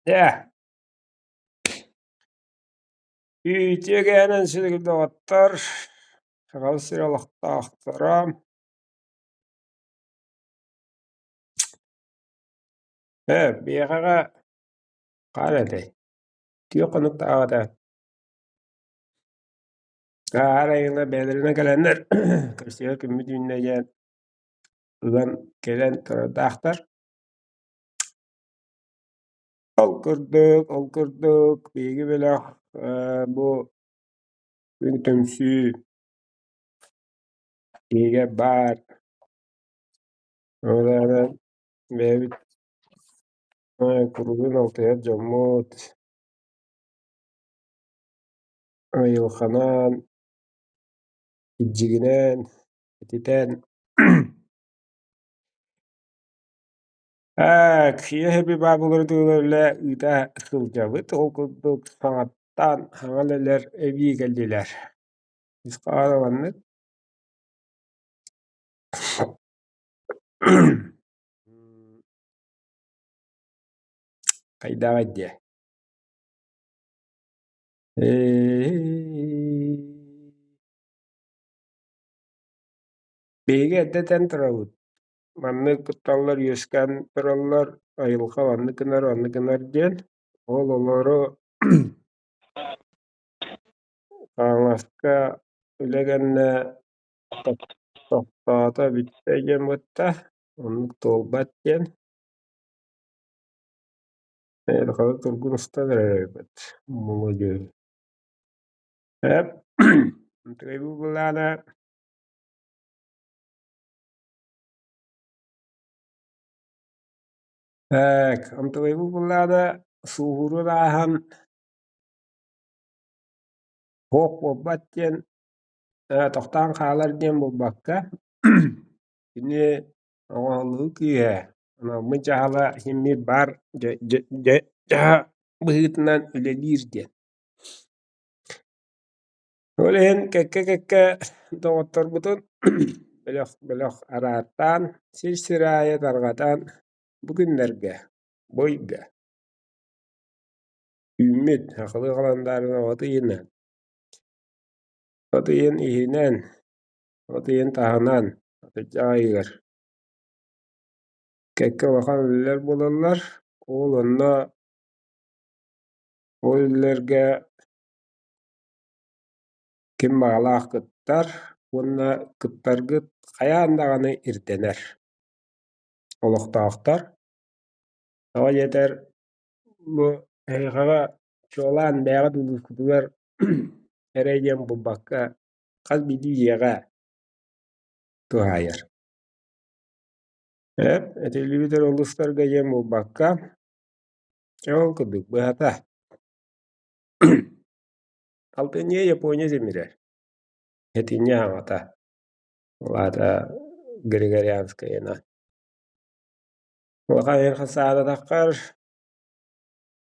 Дьэ, үтүө кээнэн сүрүн доҕоттор, Саха сирэ олохтоохторо биһиэхэҕэ хаан этэй, түөрт хонуктааҕыта аар айылҕа бэйэлэринэн кэлэннэр көрсүһэр күммүт үүннэ диэн ылан кэлэн турардаахтар. Ол курдук, биһиги бөлөх бу күн түмсүү иһигэр баар, ол эрэн бэйэбит куруутун алтыһар дьоммут айылҕанан, илдьигинэн, ититэн Киэһэ баабылары үлэ ыыта сылдьабыт, ол курдук саҥаттан саҥа үлэлэр эбии кэллилэр. Ис хоһооно маннык. Хайдаҕай диэ Биһиги эрдэ этэн турабыт, маннык кутталлар үөскээн тураллар, айылҕа маннык гынар, оннук гынар диэн. Ол олору Хаҥаласка үлэ кэннэ тохтоото бүттэ диэн бытта, оннук туолбат диэн. Тургун устан эрэр эбит, молодец. Былаана Так, онтугайбыт былаана сууһуурун ааһан суох буолбат диэн, тохтоон хаалар диэн буолбакка, кини оҥоһуллубут күүһэ, анаммыт дьаһала син биир баар дьаһа быһыытынан үлэлиир диэн. Ол иһин кэккэ-кэккэ доҕотторбутун бөлөх-бөлөх араартаан, сир-сир аайы тарҕатан бу күннэргэ, бу ыйга үүммүт сахалыы халандаарынан от ыйынан, от ыйын иһинэн, от ыйын таһынан, атырдьах ыйыгар кэккэ улахан үлэлэр буолаллар. Ол онно ол үлэлэргэ ким баҕалаах кыттар уонна кыттаргыт хайаан даҕаны ирдэнэр. Олохтоохтор, тоҕо диэтэр бу эһиэхэҕэ чуолаан бэйэҕит улуускутугар эрэй диэн буолбакка, хас биирдии дьиэҕэ туһаайар. Этиллибит эрэ улуустарга диэн буолбакка, ол курдук быһата Алтынньы Япония тимирэр, этинньи аҥата, ол аата Григорианскайынан. Улахан эйиэхэ саататаххар,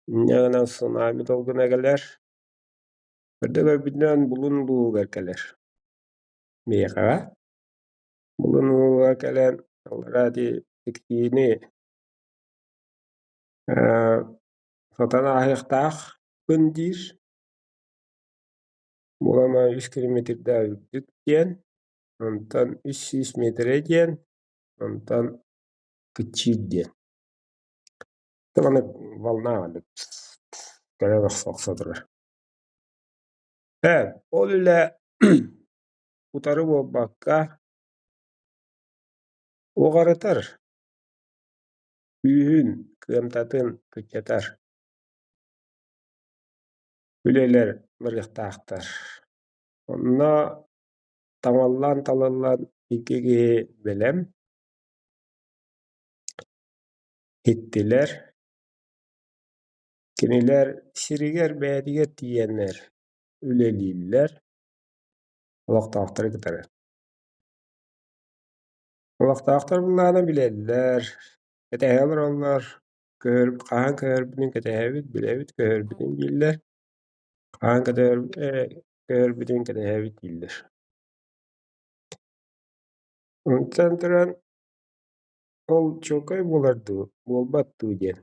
инньэ гынан цунами долгуна кэлэр, Көрдө көрбүтүнэн Булун улууһугар кэлэр. Миэхэҕэ Булун улууһугар кэлэн аллараа ити Тиксиини сатан ааһыахтаахпын диир. Буолама үс километрдаах үрдүк диэн, онтон 300 миэтэрэ диэн, онтон кыччыыр диэн. Маннык волна маннык кэлэ охсо турар. Ол үлэ утары буолбакка уҕарытар, күүһүн, кыамтатын кыччатар үлэлэр барыахтаахтар. Онно таҥаллаан талыллан икки киһи бэлэм, иһиттилэр. Кинилэр сиригэр бэйэтигэр тиийэннэр үлэлииллэр, олохтоохтору кытары. Олохтоохтор былаана билэллэр, кэтэһэ олороллор, хаһан көһөрбүтүн кэтэһэбит, билэбит, көһөрбүтүн дииллэр, хаһан көһөрбүтүн кэтэһэбит дииллэр. Онтон туран ол чуолкай буолар дуу, буолбат дуу диэн.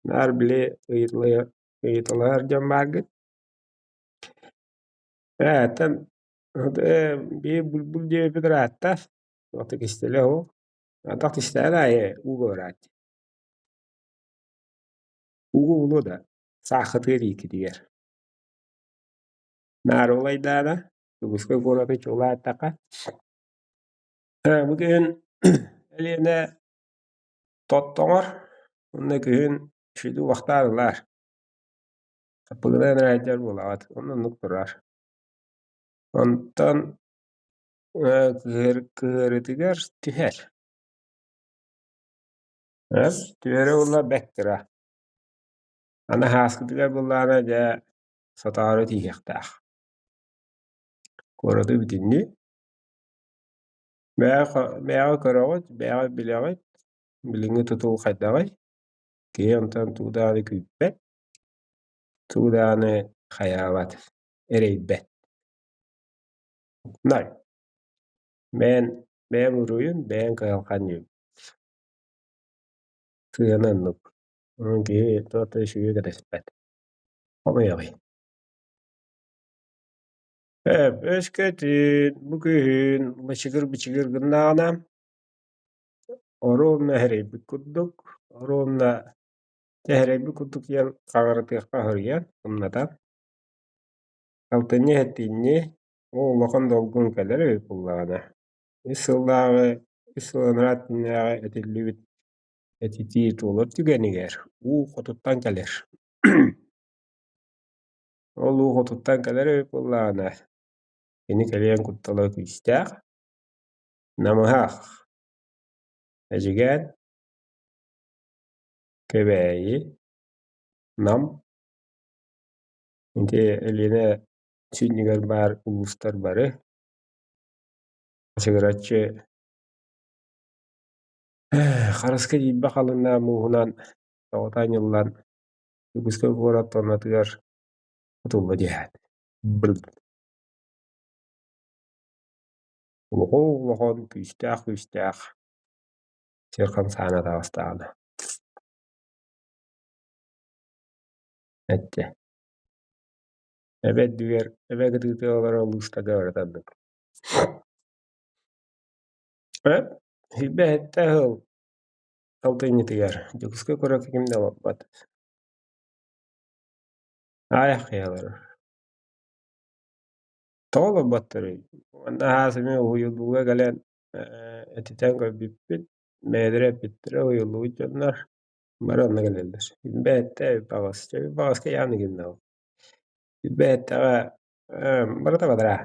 Наар били ыйыталаһар дьон бааргыт. Ээ, оттон биир булбул диэбиппит ыраатта, туох да кистэлэ суох. Атах түстэҕин аайы ууга барааччы. Ууга булуо да, сааххытыгар ииккитигэр. Наар ол айдаана, Дьокуускай куораты чуолааттахха, бу күһүн Элиэнэ тоттоҥор уонна күһүн үчүгэйдик убахтаан ылаар. Саппыкынан ыраайдар буолаҕыт, онно оннук турар. Онтон кыһыарытыгар түһэр. Түһэрэ буолла бэрт кыра. Аны һааскытыгар буоллаҕына дьэ сатаары тииһиэхтээх. Куораты бүтүннүү. Бэйэҕэ көрөҕүт, бэйэҕэ билэҕит, билиҥҥи тутул хайдаҕый? Киһи онтон тугу даҕаны күүппэт, тугу даҕаны хайаабат, эрэйбэт. Ноль. Бэйэн бэйэм уруйун, бэйэҥ кыһалҕан диэбит. Сыана оннук. Онон киһи туох да үчүгэйи кэтэспэт. Хомуйаҕый. Өскөтүн бу күһүн бычыгыр-бычыгыр гыннаҕына, оруобуна эрэйбит курдук, оруобуна эрэйбит курдук диэн хаҕырытыахха соруйан, умнатан, алтынньы-сэттинньи ол улахан долгун кэлэр эбит буоллаҕына, үс сыллааҕы, үс сыл анараа өттүнээҕи этиллибит этитии туолар түгэнигэр уу хотуттан кэлэр. Ол уу хотуттан кэлэр эбит буоллаҕына, кини кэлиэн куттала күүстээх, намыһах, Эдьигээн, Кэбээйи, Нам, ити Элиэнэ сүнньүгэр баар улуустар бары хачыгыраччы харыска тиийбэх халыҥнаах мууһунан тоҕута анньыллан Дьокуускай куорат туонатыгар кутулла түһээт Улахан-улахан, күүстээх-күүстээх сир хамсаана таҕыстаҕына Эттэ Эбэ үрдүгэр, эбэ кытыытыгар олорор улуустарга барыта оннук. 27 сыл алтынньытыгар Дьокуускай куоракка ким да олорбот. Аайах киһи олорор. Тоҕо олорботторуй? Уонна аһаас эмиэ уһуйуллууга кэлэн этитэн көрбүппүт, бэйэлэрэ эппиттэрэ уһуйуллубут дьоннор бары онно кэлэллэр. Бэйэтэ баҕас, баҕаска явно гимнал. Бэйэтэҕэ барыта бадараа.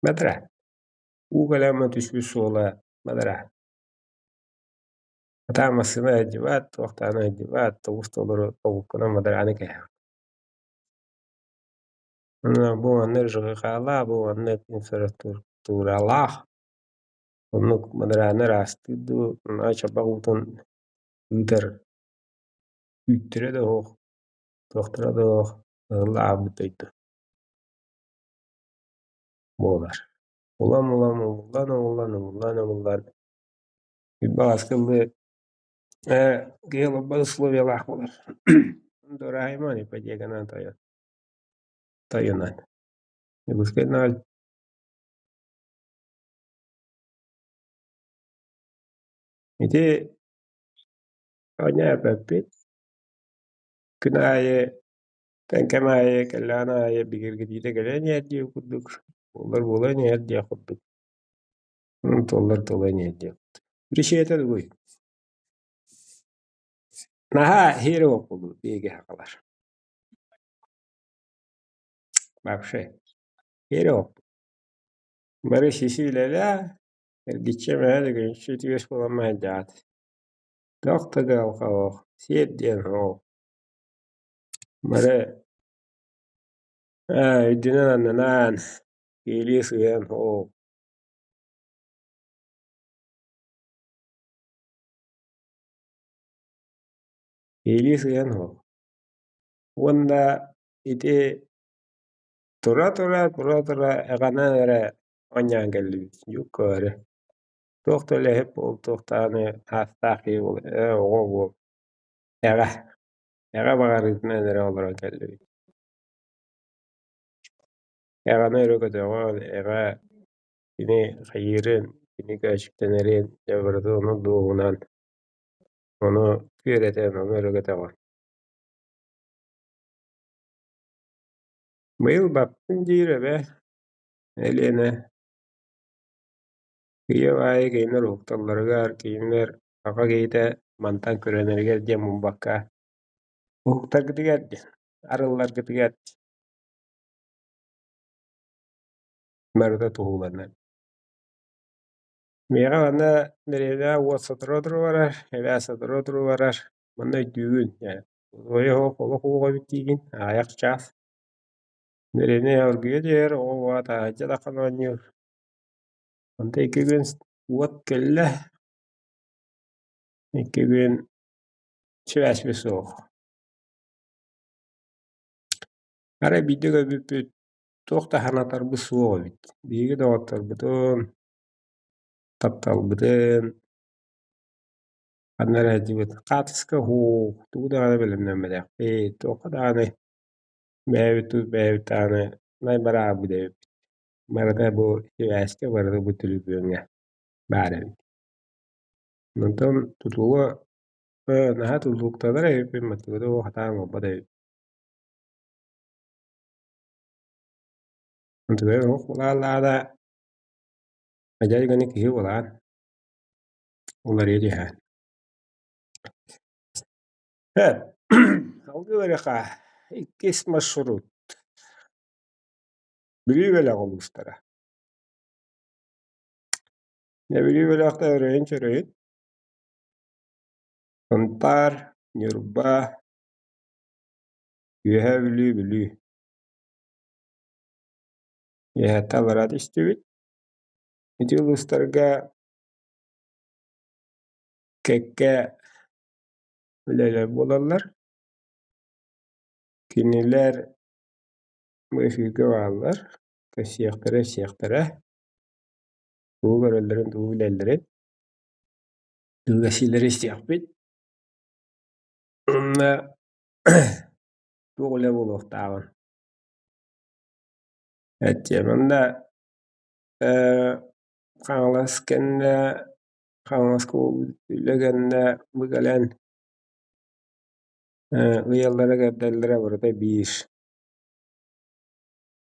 Бадараа. Уу кэлэн түспүт суола бадараа. Атаа массыына сылдьыбат, туох даҕаны сылдьыбат, тоҕус толору тобуккунан бадарааны кэһэҕин. Бу маннык ЖКХ-лаах, бу маннык инфраструктуралаах, оннук бадарааны ыраастыыр дуу, наһаа чабах уутун ыытар үүттэрэ да суох, туохтара да суох ыһылла ааһбыт дойду буолар. Улам-улам умуллан, умуллан, умуллан, умуллан баҕаска ыллыы киһи олорбот условиялаах буолар. Дураһыйман ипотеканан тойон тойунан. Дьокуускай ноль. Ити оонньоо эппэппит. Күн аайы, кэм аайы, кэллэҕин аайы бигэргэтиитэ кэлэн иһэр диэх курдук, буоллар буолан иһэр диэх курдук, туоллар туолан иһэр диэх курдук. Причината тугуй? Наһаа иһиэрэ буоллубут биһиги сахалар. Вообще иһиэрэ буолбут. Бары сиси үлэлээ, эргиччи эмэһэ дэгинчи үтүөс буолан маһайдаат. Туох да кыһалҕа суох, сиэр диэн суох. Бары үрдүнэн аннынан киһилии сыһыан суох. Киһилии сыһыан суох. Уонна ити тура-тура, тура-тура эҕэнэн эрэ оонньоон кэллибит, дьукка эрэ. Туох да үлэһит буол, туох даҕаны ааттаах киһи буол, оҕо буол, эҕэ, эҕэ баҕарыытынан эрэ олорон кэллибит. Эҕэни өрө көтөҕөн, эҕэ кини хайыырын, кини көөчүктэнэрин, дьэ барыта ону дуоһунан, ону күөрэтэн, ону өрө көтөҕөн. Быйыл баппын диир эбээ Элиэнэ. Кыйа аайы кинилэр уһукталларыгар, кинилэр аҕа киһитэ мантан күрэнэригэр диэн буолбакка, уһуктаргытыгар диэн, арылларгытыгар барыта туһуланар. Миэхэ манна дэриэбинэҕэ уот сотору-сотору барар, эбээ сотору-сотору барар, манна өйдүүгүн Уойа оһох олох уоҕа эбит диигин, аҕыйах чаас. Дэриэбинэ оргуйа түһэр, оҕо уоҕа таһырдьа тахсан оонньуур. Онтон икки күн уот кэллэ, икки күн сибээспит суох. Арай биирдэ көрбүппүт туох да санатарбыт суох эбит. Биһиги доҕотторбутун, тапталбытын ханна эрэ сылдьыбыт хаартыска уһук, тугу даҕаны бэлэмнэммэтэхпит, туохха даҕаны бэйэбит тус бэйэбит даҕаны найбараабыт эбиппит. Барыта бу сибээскэ, барыта бу төлөпүөҥҥэ баар эбит. Онтон тутууга наһаа тутулуктанар эбиппин, маттыгыта суох сатаан олорбот эбиппин. Онтугар оһох булааллаҕына, адьас гына киһи булаан, уларыйа түһээн. Салгыы барыахха, иккис маршрут Бүлүү бөлөх улуустара. Дьэ Бүлүү бөлөхтө өрөйүн-чөрөйүн Сунтаар, Ньурба, Үөһээ Бүлүү, Бүлүү. Үөһэттэн аллараа түстүбүт. Ити улуустарга кэккэ үлэлэр буолаллар. Кинилэр бу эфиргэ бааллар, кэпсиэхтэрэ, истиэхтэрэ, тугу көрөллөрүн, тугу билэллэрин, тугу кэпсииллэрин истиэхпит. Уонна туох үлэ буолуохтааҕын этиэм. Онно Хаҥалас кэннэ, Хаҥаласка буолбут үлэ кэннэ бу кэлэн ыйаллара-кэрдэллэрэ барыта биир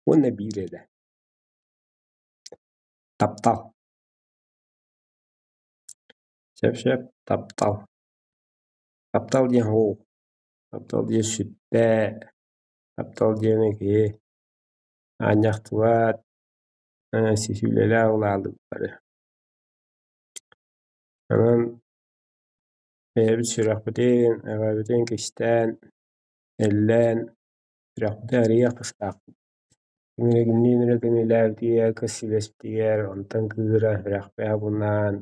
уонна биир эрэ. Таптал. Сөп-сөп таптал. Таптал диэн суох. Таптал диэн сүттэ. Таптал диэни киһи аанньахтыбат, сисүүлэлээх улаалык бары. Онон бэйэбит сүрэхпитин, эҕэбитин кистээн, эллээн, сүрэхпитин арыйыах тустаахпыт. Ким эрэ кимниин эрэ көмүлээбитигэр, көрсүбэспитигэр, онтон кыыһыран, сүрэхпит абынаан,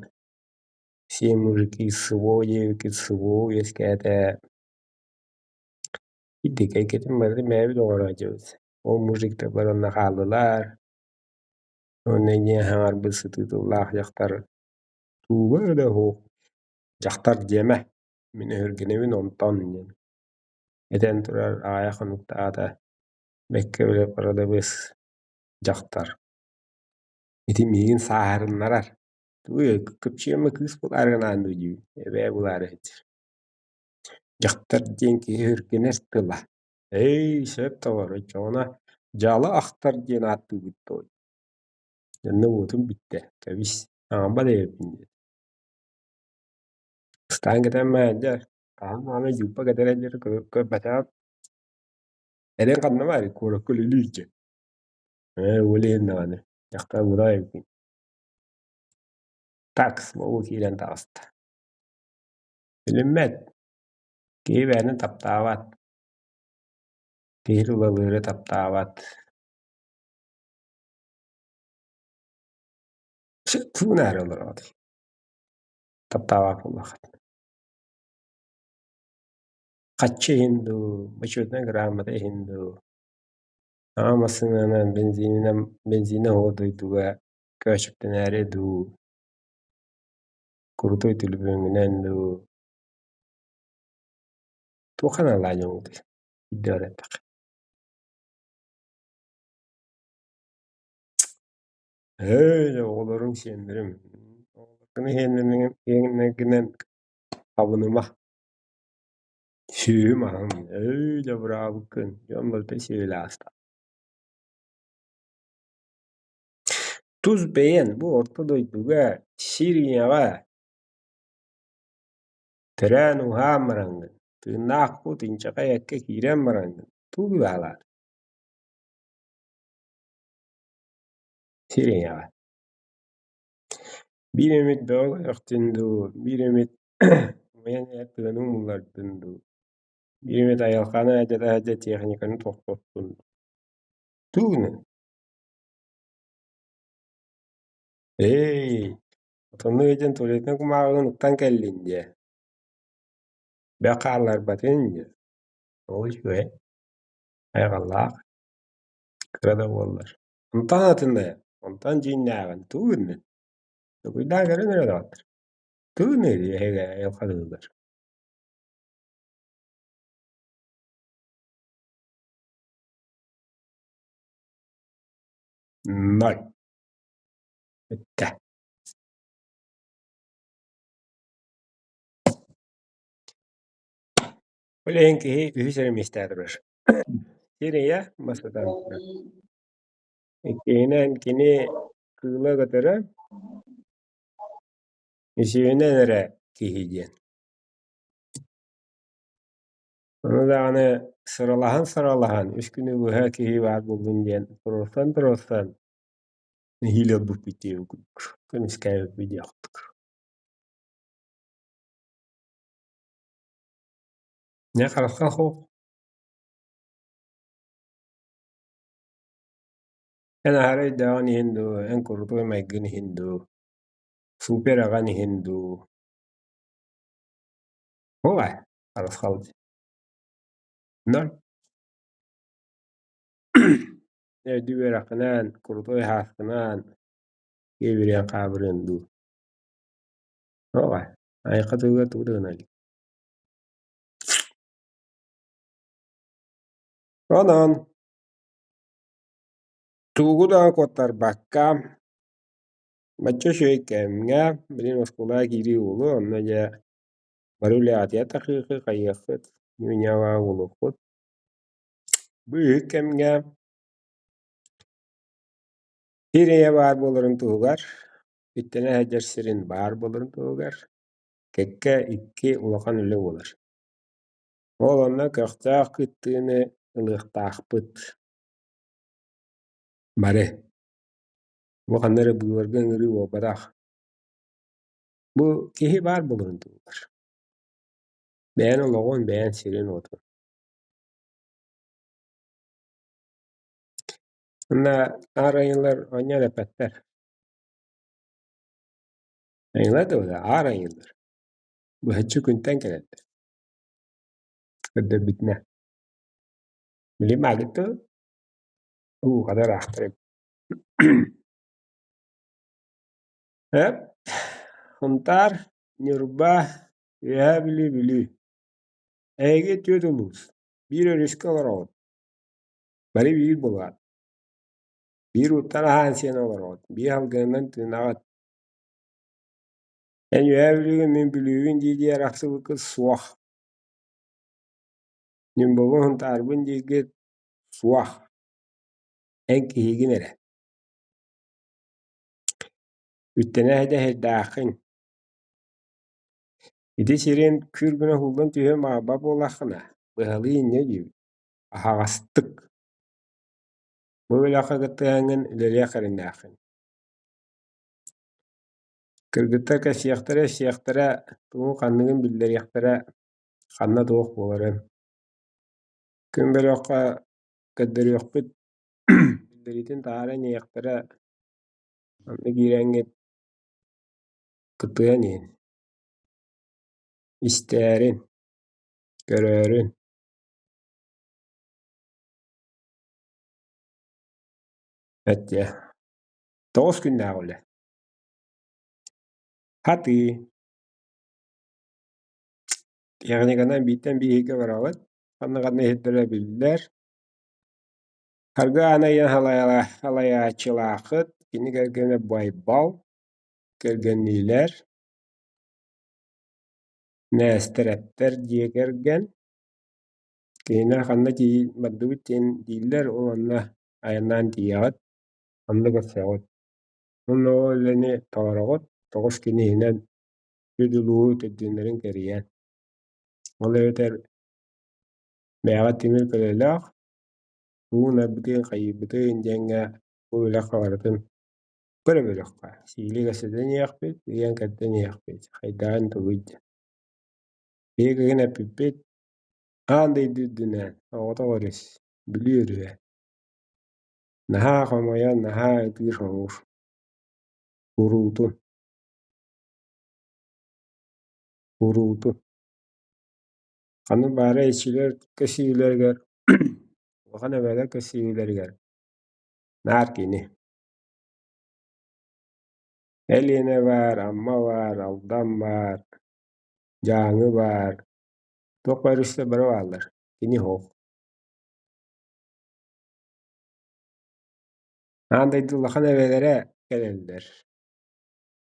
все мужики СВО диэбиккит СВО үөскээтэ. Ити кэккэтин барытын бэйэбит оҥоро сылдьабыт. Ол мужиктар бары онно хааллылар. Уонна ийэ саҥарбыт сытыы тыллаах дьахтар туга да суох дьахтар диэмэ, мин өһүргэнэбин онтон диэн этэн турар аҕыйах хонуктаата бэккэ билэр кырадабыас дьахтар ити миигин сааһырыннарар тугуй кыпчыама кыыс буолаары гынаан дуу диибин эбээ буолаары сылдьар дьахтар диэн киһи өһүргэнэр тыла Эй, сөп доҕор, оччоҕуна дьаалы ахтар диэн ааттыыбыт дуо? Дьонно уотум бүттэ, кэбис, аҥаабат эбиппин диэн. Ыстаан кэтэн дьэ, хаһан даҕаны дьууппа кэтэрэ диэри көрбөтөҕүм. Эрин ханна баарый, куоракка үлэлиир дьэ. Ээ, ол иһин даҕаны, дьахтар буолар эбиккин. Так, слово киирэн таҕыста. Билиммэт, киһи бэйэтин таптаабат. Киһи тулалыыры таптаабат. Тугун эрэ олороҕутуй? Таптаабат буоллаххыт. Хаччы иһин дуу, бочуотунай грамота иһин дуу, аҕа массыынанан, бензининэн, бензинэ оһох дойдуга көөчүктэнээри дуу. Крутой төлөпүөҥҥүнэн дуу, туох аналлаах дьоҥҥутуй? Өйдөөн эттэххэ. Ээ, дьэ оҕолорум, сиэннэрим, оҕолоргун сиэннэргинэн хабыныма. Сүөһүм аһым, ээ, дьэ быраабыккын, дьон барыта сиэлэ ааста. Тус бэйэн бу орто дойдуга сир ийэҕэ төрөөн-ууһаан бараҥҥын, тыыннаах кут инчэҕэй эккэ киирэн бараҥҥын тугу баҕалаатыҥ? Сир ийэҕэ. Биир эмит бөҕө көтөхтүн дуу, биир эмит умайан иһэр тыаны умуллардын дуу, биир эмит айылҕаны алдьата-алдьата техниканы тохтоттун дуу. Тугу гыннын? Ээй, отоннук илдьэн туалетнай кумааҕыгын уктан кэллин диэ. Бэх хаалларбатын диэ. Ол үчүгэй, хайҕаллаах, кыра да буоллар. Онтон атыны, онтон дьиҥнээҕин тугу гыннын? Толкуйдаан көрөн эрэ доҕоттор. Тугу гыныай эһиги айылҕа тылыгар? Ноль. Бүттэ. Ол иһин киһи үһүс эрэ миэстэҕэ турар. Сир ийэ бастатан турар. Иккиһинэн кини кыыла-көтөрө, үсүһүнэн эрэ киһи диэн. Ону даҕаны сыралаһан-сыралаһан үс күнү быһа киһи баар буоллун диэн туруорсан-туруорсан нэһиилэ ылбыппыт диэбит курдук, көмүскээбиппит диэх курдук. Дьэ харахха суох. Эн аһара өйдөөҕүн иһин дуу, эн курутой майгын иһин дуу, супер аҕан иһин дуу. Буолай, харысхал дии. Ноль. Өйдүү үөрэххинэн, курутой һааскынан киэбириэн хаабырыан дуу. Буолай, айылҕа тылыгар тугу да гына илик. Онон тугу да куоттарбакка, бачча үчүгэй кэмҥэ, билигин оскуолаҕа киирии буолуо, онно дьэ бары үлэҕитигэр тахыаххыт, хайыаххыт, ньуу-ньаа буолуоххут. Быыһык кэмҥэ сир ийэ баар буоларын туһугар, иттэнэ сылдьар сирин баар буоларын туһугар кэккэ икки улахан үлэ буолар. Ол онно көхтөөх кыттыыны ылыахтаахпыт. Бары. Бу ханна эрэ быыбарга ыҥырыы буолбатах. Бу киһи баар буоларын туһугар. Бэйэн олоҕун, бэйэн сирин-уотун. Уонна аар айыылар оонньоон эппэттэр. Айыылар да буолар, аар айыылар. Быһаччы күнтэн кэлэллэр. Көрдөрбүтүнэ. Били маагыт уу хата ыраахтар эбит. Эп, Сунтаар, Ньурба, Үөһээ Бүлүү, Бүлүү. Эһиги түөрт улуус, биир өрүскэ олороҕут. Бары биир буолаат. Биир ууттан аһаан сиэн олороҕут, биир салгынынан тыынаҕыт. Эн Үөһээ Бүлүүгүн, мин Бүлүүбүн дии-дии арахсыбыккыт суох. Ньурбабын, Сунтаарбын дииргит суох. Эн киһигин эрэ. Үттэнэ эһэйдээххин. Ити сирин күр гына уһуллан түһүөн баҕарбат буоллаххына, быһалыы инньэ диибит, аһаҕастык. Бу бөлөххө кыттыһаҥҥын үлэлиэх кэриҥнээххин. Кыргыттар кэпсиэхтэрэ-ипсиэхтэрэ, тугун-ханныгын биллэриэхтэрэ, ханна туох буоларын. Күн бөлөххө көрдөрүөхпүт, биллэриитин таһааран иһиэхтэрэ, онно киирэҥҥит кыттыһан иһин, истээрин, көрөөрүн. Эттиэ 9 күннээх үлэ. Хатыы. Техниканан бииртэн биир иһиккэ бараҕыт, ханна-ханна иһиттэрэ биллэр. Харгы Аана ийэн салайааччылааххыт, кини кэргэнэ Байбал, кэргэнниилэр, Нээстэрэптэр дьиэ кэргэн. Кинилэр ханна тиий бардыбыт диэн дииллэр, ол онно айаннаан тиийэҕит, онно көрсөҕүт. Уонна ол үлэни толороҕут, 9 күн иһинэн үт улууһу төрдүөннэрин кэрийэн. Ол эбэтэр бэйэҕит тимир көлөлөөх, тугу гынарбытын, хайыырбытын диэҥҥэ бу үлэххэ барытын көрө-бөлөххө сиилии кэпсэтэн иһиэхпит, ыйан-кэрдэн иһиэхпит, хайдаҕын тугуй диэн. Биһиги кыһын эппиппит, аан дойду үрдүнэн оҕотох өрүс, Бүлүү өрүһэ. Наһаа хомойон, наһаа ытыыр-соҥуур. Куруутун. Куруутун. Ханнык баара иччилэр көссүүлэригэр, улахан эбээлэр көссүүлэригэр наар кини. Элиэнэ баар, Амма баар, Алдан баар, Дьааҥы баар, туох баар өрүстэр бары бааллар, кини суох. Аан дойду улахан эбэлэрэ кэлэллэр.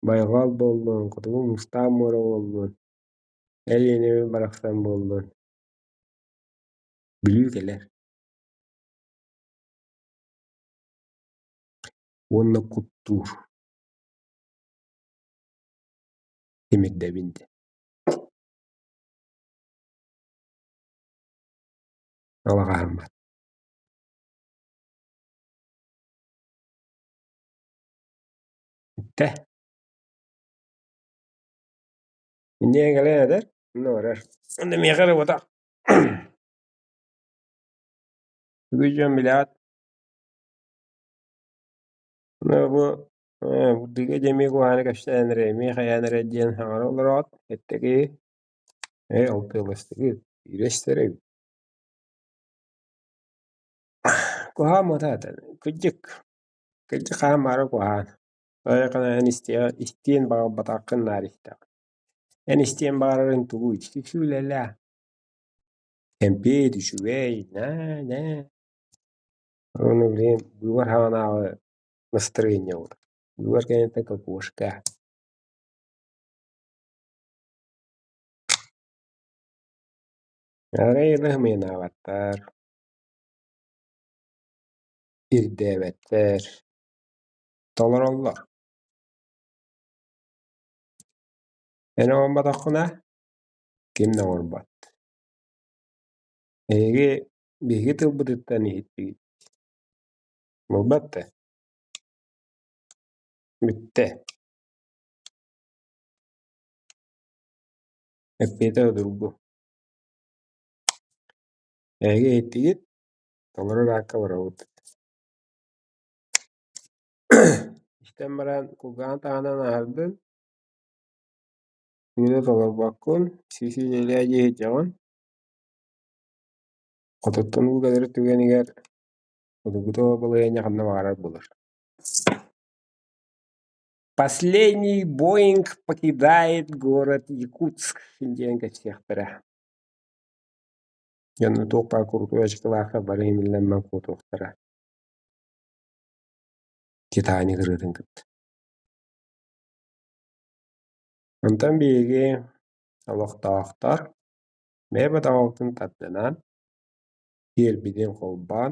Байҕал буоллун, Хотугу Муустаах муора буоллун, Элиэнэбит барахсан буоллун, Бүлүү кэлэр. Уонна куттуур. Тимирдэбин диэн. Алаҕаһыммат. Иттэ. Инньэ кэлэн этэр, онно барар. Онно миэхэ эрэ буотах. Үгүс дьон билэҕит. Ону бу Бурдуга дьэ эмиэ куһаҕаны кэпсээн эрэ, эмиэ хайаан эрэ диэн саҥара олороот, эттэ киһи, ээ ол тыалластыгыт, биирэ истэр эбит. Куһаҕан буотаата, кырдьык, кырдьык хаһан баҕарар куһаҕан. Хайа эн истиэн баҕарбатаххын наар истэҕин. Эн истиэн баҕарарыҥ тугуй? Сүлэлээ. Кэмпиэт үчүгэй, наа-наа. Уонна билигин быыбар саҕанааҕы настроение буолар. Быыбар кэнниттэн кокошка. Арай ылы-ымыйанаабаттар, ирдээбэттэр, толороллор. Эн оҥорботоххуна, ким да оҥорбот. Эһиги биһиги тылбытыттан иһиттигит. Буолбат да? Бүттэ. Эппиэтэ судургу. Эһиги иһиттигит, толорор аакка барабыт. Истэн баран кулгааҕын таһынан аһардын, кинини толорбоккун, сүүс-сүүрэлээ дии сылдьаҕын. Хотуттан уу кэлэр түгэнигэр судургута балаһыанньа ханна баҕарар булар. Последний Боинг покидает город Якутск диэн кэпсиэхтэрэ. Дьоно туох баар курутуой ачыкылаахтар бары имиллэн куотуохтара. Титаник ырыатын кытта. Онтон биһиги олохтоохтор бэйэ ботоҕобутун тардынан, киэрбитин холбоон,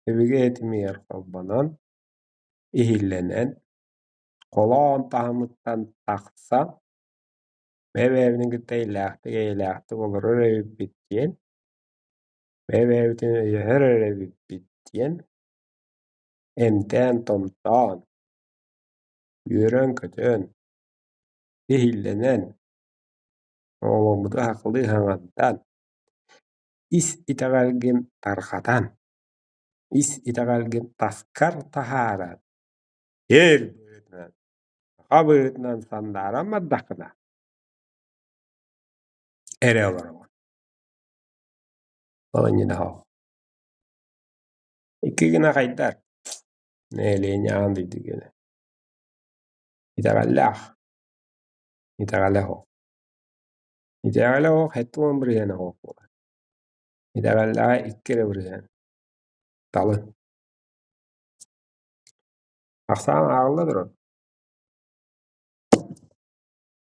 өбүгэ этимигэр холбонон, иһиллэнэн, холоон таһымыттан тахсан, бэйэ-бэйэбитин кытта иллээхтик-эйэлээхтик олорор эбиппит диэн, бэйэ-бэйэбитин өйөһөр эрэ эбиппит диэн, эмтээн-томтоон, үөрэн-көтөн, иһиллэнэн, оҕолорбутун сахалыы саҥардан, ис итэҕэлгин тарҕатан, ис итэҕэлгин таскар таһааран, эр быһыытынан, саха быһыытынан сандааран бардаххына эрэ олороҕун. Ол иннинэ суох. Икки гына хайдар, нэһилиэнньэ аан дойду гына. Итэҕэллээх, итэҕэлэ суох. Итэҕэлэ суох 70% суох буолар. Итэҕэллээҕэ 2 эрэ бырыһыан. Талын. Ахсаан ааҕылла турар.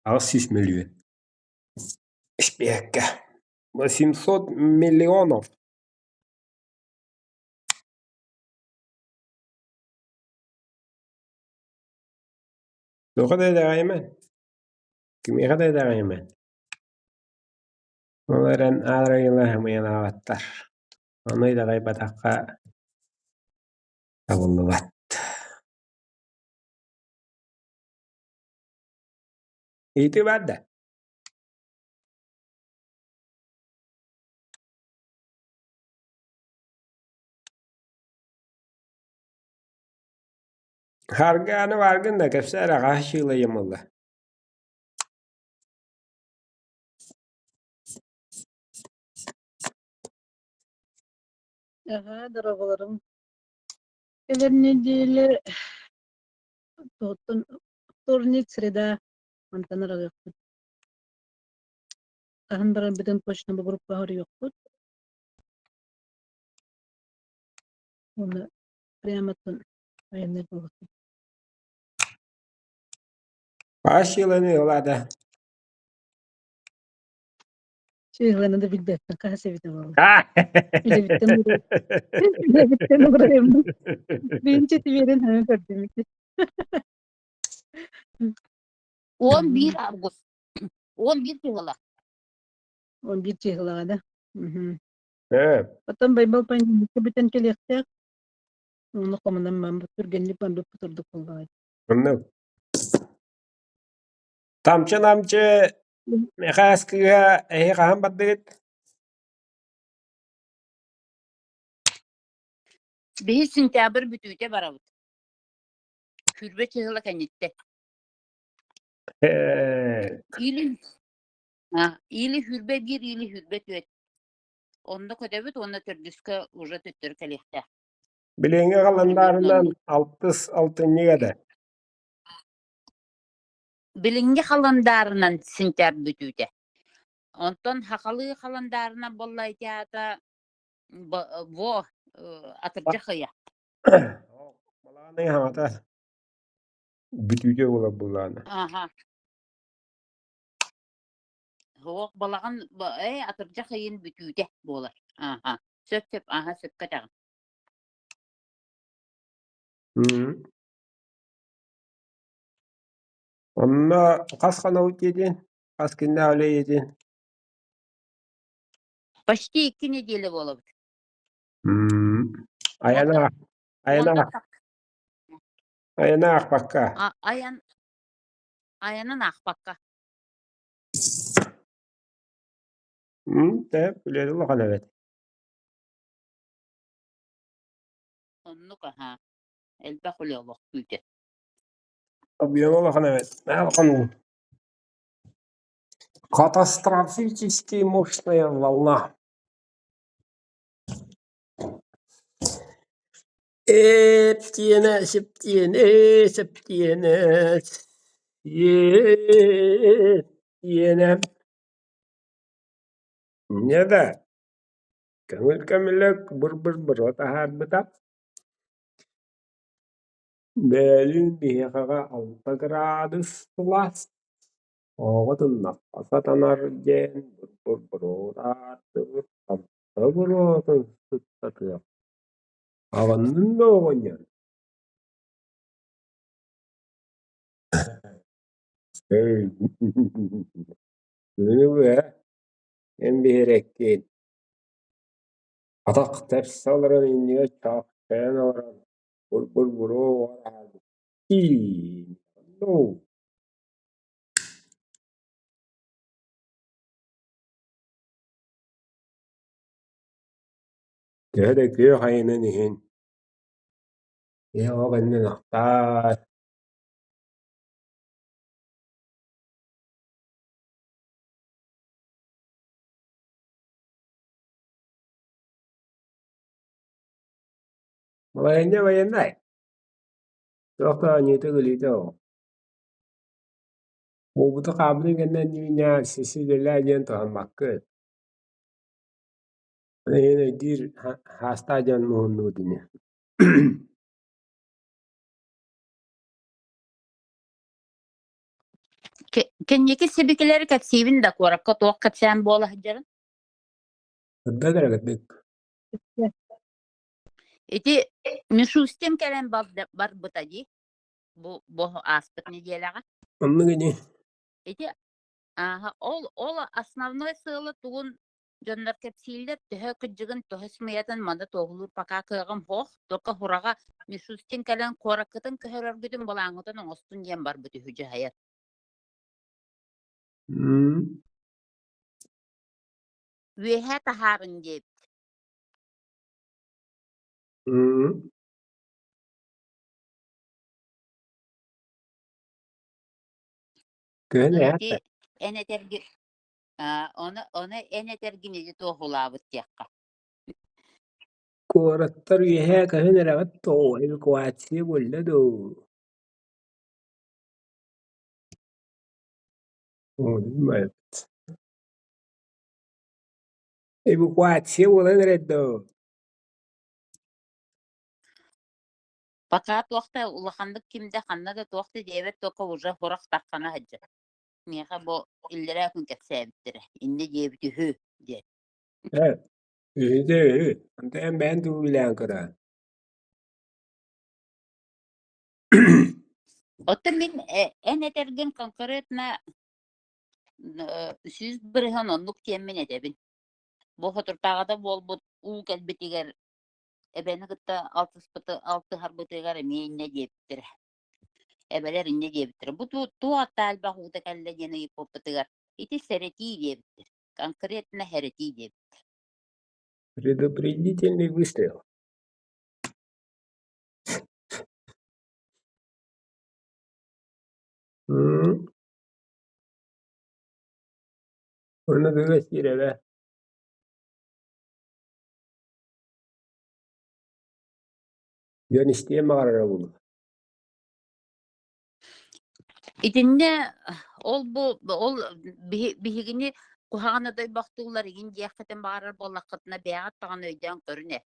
800 мөлүйүөн. Испиэккэ. 800 миллионов. Туохха да итэҕэйимэҥ, кимиэхэ да итэҕэйимэҥ. Ол эрэн ааларыйалар сымыйалаабаттар. Ону итэҕэйбэтэххэ табыллыбат. Ыйытыы баар да? Харгы аны бааргын да кэпсээ эрэ хаһыс чыылайым ылла? Эҕээ, дорооболоруҥ. Кэлэр нэдиэлэ туһуттан вторник, среда мантан аралыахпыт. Хаһан барарбытын точно бу группаҕа уруйуохпут. Уонна прямо айанныыр буолуохпут. Хаһыс чыыланы ылаата? Чыыланы да билбэппин хаһыс эбитэ буолла. Үлэбиттэн үлэбиттэн уурайаммын. Биинчэ тибиэрин хаһан көрдүм ити. 11 август. 11 чыһыла. 11 чыһылаҕа да. Ээ, Потом Байбал понедельникка бүтэн кэлиэхтээх. Уонна хомунан барбыт, түргэнник барбыппыт ордук буоллаҕа. Оннук. Тамчы-намчы Мэхээс кыыһа эһи хаһан бардыгыт? Биһи сентябрь бүтүүтэ барабыт. Сүүрбэ чыһыла кэнниттэн. Ээ, Или, или 21, или 24. Онно көтөбүт уонна төрдүскэ уже төттөрү кэлиэхтээх. Билиҥҥи Примерно халандаарынан оннук. алтыс алтынньыга да. Билиҥҥи халандаарынан сентябрь бүтүүтэ. Онтон хахалыы халандаарынан буолла ити аата во атырдьах ыйа. Балаҕан ыйа хаҥата бүтүүтэ буолар буоллаҕына. Аха. Суох балаҕан атырдьах ыйын бүтүүтэ буолар. Аха. Сөп-сөп, аха сөпкө этэҕин. Онно хас хонобут диэтиҥ? Хас күннээх үлэ диэтиҥ? Почти 2 неделя буолабыт. Айана айана айана аахпакка. Айан айанын аахпакка. Тэ үлэни улахан эбит. Оннук аһаа. Элбэх үлэ олох күүтэр. Объема улахан эбит. Улахан Катастрофически мощная волна. Эптиэнэ, септиэнэ, септиэнэ, сиэптиэнэ. Инньэ да, көҥүл көмүлүөк быр-быр-буруо таһаарбыта. Бөөлүүн биһиэхэҕэ 6 градус сылаас, Оҕо тыннахха сатанар диэн быр-быр-буруо таһаардыбыт, хамса буруотун сыттатыах Аҕынныҥ да оҕонньор Күнү быһа эн биһирэккин, атах тэпсэ олорон иннигэр чаахтайан олорон быр-быр-буруо таһаарбыт дии Төһө да күөх айанын иһин, киһи оҕо кэннин ахтаар Балаһыанньа байыаннай, туох да аньыыта-күлүүтэ суох. Буолбуту хаалбытын кэннэ ньүү-ньаа, сиси-үлэлээ диэн туһаммаккыт. Эйигин өйдүүр саастаах дьон муһуннубут ини Кэнники сибикилэри кэпсиибин да куоракка туох кэпсээн буола сылдьарын. Кырдал эрэ кырдьык. Ити Мишустин кэлэн барбыта дии, бу ааспыт нэдиэлэҕэ. Оннук ини. Ити ааһа ол основной сыала тугун дьоннор кэпсииллэр, төһө кырдьыгын, төһө сымыйатын маны туоһулуур пока кыаҕым суох. Только хураҕа Мишустин кэлэн куораккытын көһөрөргүтүн былааҥҥытын оҥостун диэн барбыт үһү дьаһайар. Үөһээ таһаарын диэбит. Көһөн Онон эһэ ити эн этэрги ону эн этэргин ити туоһулаабыт диэххэ. Куораттар үөһээ көһөн эрэҕит дуо, эвакуация буолла дуо? Эвакуация буолан эрэр дуо? Пока туох да улаханнык ким да ханна да туох да диэбэт только уже сурах тархана сылдьар. Миэхэ бу иллэрээ күн кэпсээбиттэрэ, инньэ диэбит үһү диэн. Ээ, үһү үһү, онтон эн бэйэҥ тугу билэҕин көрөҕүн? Оттон мин эн этэргин конкретно 100% оннук диэммин этэбин. Бу соторутааҕыта буолбут уу кэлбитигэр эбэни кытта алтыспыты алтыһарбытыгар эмиэ инньэ диэбиттэрэ. Эбэлэр инньэ диэбиттэрэ. Бу туох аттаа элбэх уута кэллэ диэн ыйыппыппытыгар ити сэрэтии диэбиттэр. Конкретно сэрэтии диэбиттэр. Предупредительный выстрел. Онно тыла сиир эбэ. Дьон истиэн баҕарара буолуо. Итиннэ ол бу ол биһигини куһаҕан дойбохтууллар игин диэххитин баҕарар буоллаххытына бэйэҕит даҕаны өйдөөн көрүн ээ.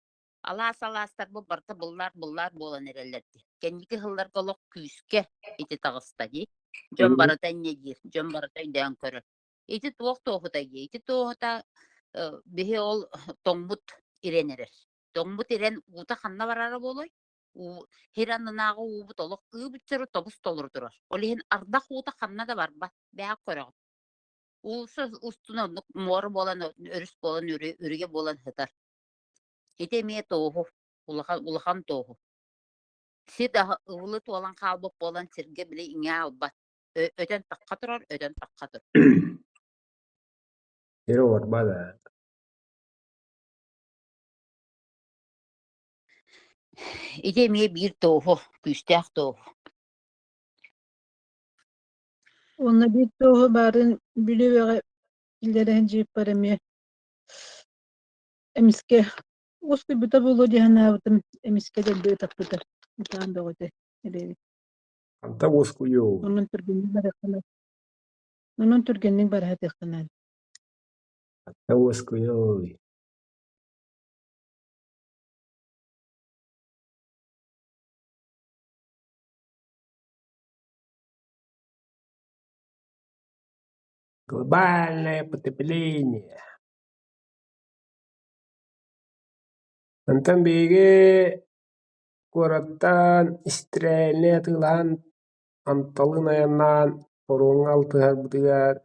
Алаас алаастар бу барыта быллаар-быллаар буолан эрэллэр дии. Кэнники сылларга олох күүскэ ити таҕыста дии. Дьон барыта инньэ диир, дьон барыта өйдөөн көрөр. Ити туох туоһута дии? Ити туоһута биһи ол тоҥмут ирэн эрэр. Тоҥмут ирэн уута ханна барара буолуой? Уу сир аннынааҕы уубут олох ыы-быччары тобус толору турар. Ол иһин ардах уута ханна да барбат. Бэйэҕит көрөҕүт. Уулусса устун оннук муора буолан, өрүс буолан, үрүйэ буолан сытар. Ити эмиэ туоһу, улахан, улахан туоһу. Сир ыбылы туолан хаалбыт буолан сиргэ били иҥэ албат. Өтөн тахха турар, өтөн тахха турар. Сир уорба да. Ити эмиэ биир туоһу, күүстээх туоһу. Уонна биир туоһу баарын Бүлүүэҕэ киллэрэн дьиэппэр эмиэ эмискэ уоскуйбута буолуо дии санаабытым, эмискэ дэлби ытаппыта, ытаан бөҕөтө эбээбит. Ханта уоскуйуо? Онон түргэнник барыаххына, онон түргэнник бараһытыаххына. Ханта уоскуйуой? Глобальное потепление. Онтон биһиги куораттан истрээлинэй атыылаһан, Анталыын айаннаан паромҥа алтыһарбытыгар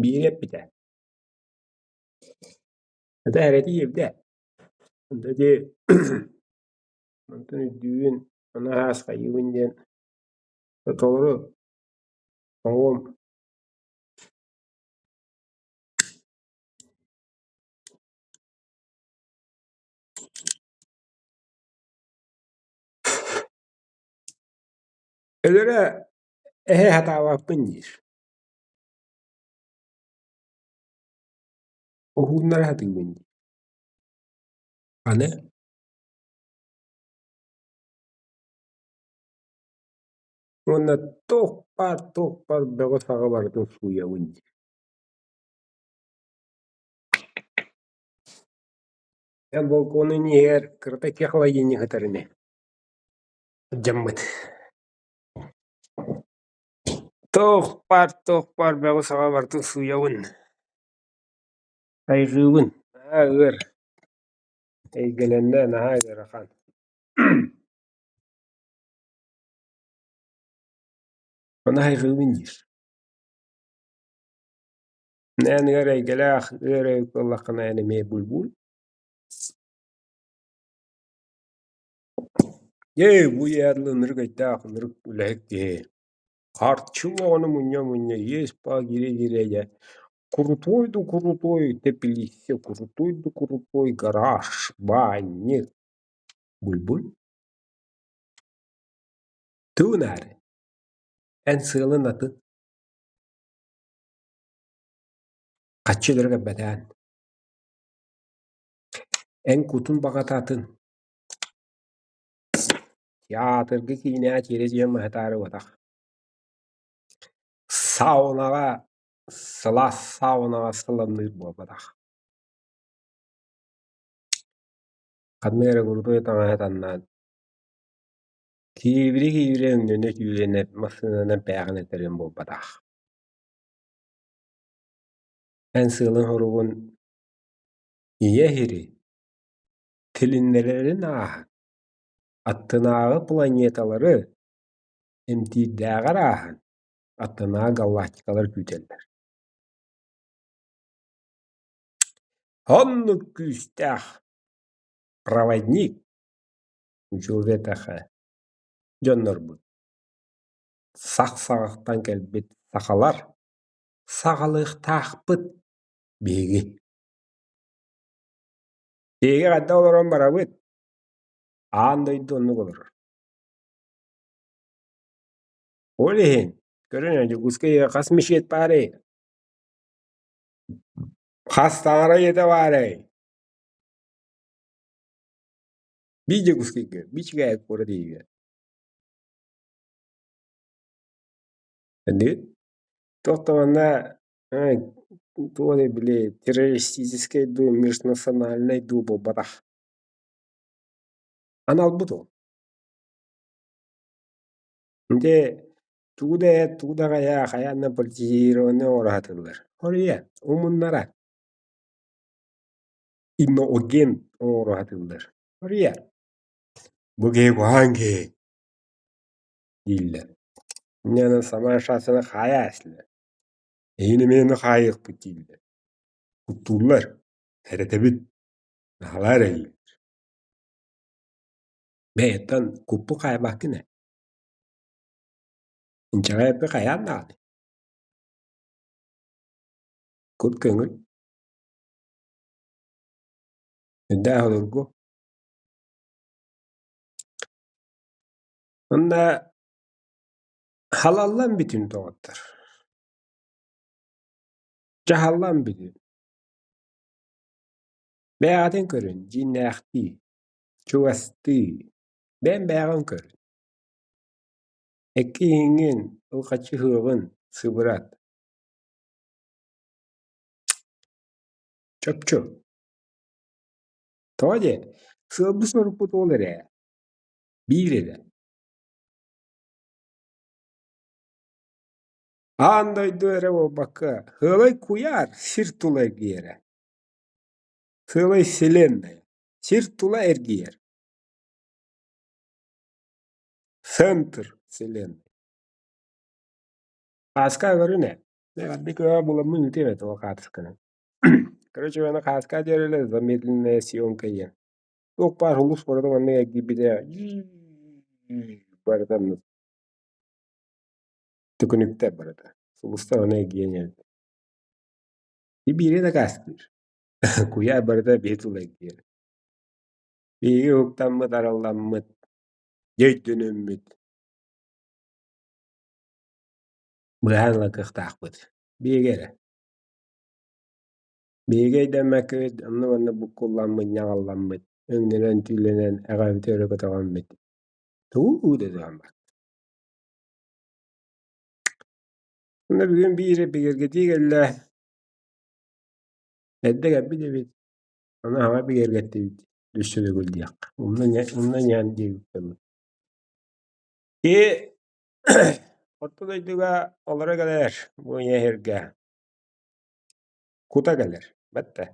биири эппитэ: «Ата эрэтии эбитэ, онто ити онтон үрдүүбүн, ону араас хайыыбын диэн толору оҥуом Өлөрө эһэ сатаабаппын диир, уһууннара сатыыбын диир. Аны уонна туох баар бөҕү-саҕы барытын сууйабын диир. Эн балконун иһигэр кырата икки холодильник сытар ини, дьаммыт. Туох баар бөҕү-саҕы барытын сууйабын, хайҕыыбын, наһаа ыар эйгэлэннэ, наһаа ыарахан. Ону хайҕыыбын диир. Эн ыар эйгэлээх, ыар эбит буоллаххына эн эмиэ буль-буль. Ээ, бу ийэ ынырык өйдөөх, ынырык үлэһит киһи. Харчы оҕону мунньа-мунньа иэс-баа киирэ-киирэ дьэ крутой да крутой тэпилииссэ, крутой да крутой гараж, баанньык, буль-буль. Тыын аары, эн сыалын атын. Хаччы өлөрө кэлбэтээн. Эн кутун баҕата атын. Театрга киинэҕэ тиэрэ дьиэм маһытаары буотах. Саунаҕа, сылаас саунаҕа сыламныыр буолбатах. Ханнык эрэ курдук таҥаһы таннаан киибири-киибири өҥнөнө түүлэнэ массыынанан пээҕин этэрин буолбатах. Эн сыалын-соругун ийэ иһири тилиннэрэрин ааһан, аттынааҕы планеталары эмтиирдээҕэр ааһан, аттынааҕы галактикалар күүтэллэр. Оннук күүстээх проводник учуутал дьоннорбут сах саҕахтан кэлбит сахалар саҕалыахтаахпыт биһиги. Биһиги хайдах олорон барабыт? Аан дойду оннук олорор. Ол иһин, көрүҥ Дьокуускайга хас мечеть баарый? Хас таҥара дьиэтэ баарый? Биир Дьокуускайга, биир Чикаго куорат иһигэр. Инник туох да манна туох эрэ били террористическай дуу, межнациональнай дуу буолбатах. Аналбыт ол. Дьэ тугу да эт, тугу да хайаа, хайаан да политизированнай оҥоро сатыыллар. Хоруйа, умуннара. Иноагент оҥоро сатыыллар. Хоруйа, бу киһи куһаҕан киһи дииллэр. Инньэ сама шансаны хаайаа эстилэр. Эһиги эмиэ ону хаайыахпыт дииллэр. Куттууллар, эрэтэбит, наһалаар эһиги. Бэйэттэн куппу хаайбаккын ээ. Инчэҕэй хайаан даҕаны. Кут көҥүл. Үрдээх обургу. Онно халаллан бүтүн доҕоттор. Дьаһаллан бүтүн. Бэйэҕитин көрүн, дьиҥнээхтии, чугастыы, бэйэм бэйэҕин көрүн. Икки иһиҥҥин ылҕаччы ыһыаҕын сыбырат. Чопчу. Тоҕо диэн, сыалбыт-сорукпут ол эрэ, биир эрэ. Аан дойду эрэ буолбакка, сыалай куйаар сир тула эргийэрэ. Сыалай вселенная сир тула эргийэр. Центр вселенной. Хааска көрүн ээ. Эҕэрдэ күөҕэ буламмын ыытыам этэ ол хаартысканы. Короче, аны хааска диэрэлэр замедленная съемка диэн. Туох баар улуус барыта маннык эргийбитэ барыта оннук төкүнүктэр барыта. Сулустар аны эргийэн иһэллэр. Биири дакаастыыр. Куйаар барыта биһи тула эргийэр. Биһиги уһуктаммыт, аралламмыт, дьэ өйдөнөммүт быһаан ылар кыахтаахпыт. Биһиги эрэ. Биһиги өйдөммөккүбүт, онно-манна буккулламмыт, ньаҕалламмыт. Өҥнөнөн-түүлэнэн эҕэбити өрө көтөҕөммүт тугу да туһаммат. Онно бүгүн биир бигэргэтии кэллэ. Эрдэ кэлбит эбит, ону хаҥа бигэргэттибит өссө төгүл диэххэ. Умна ньаан диэбиппин. Киһи орто дойдуга олоро кэлэр бу ийэ сиргэ кута кэлэр, бэтте.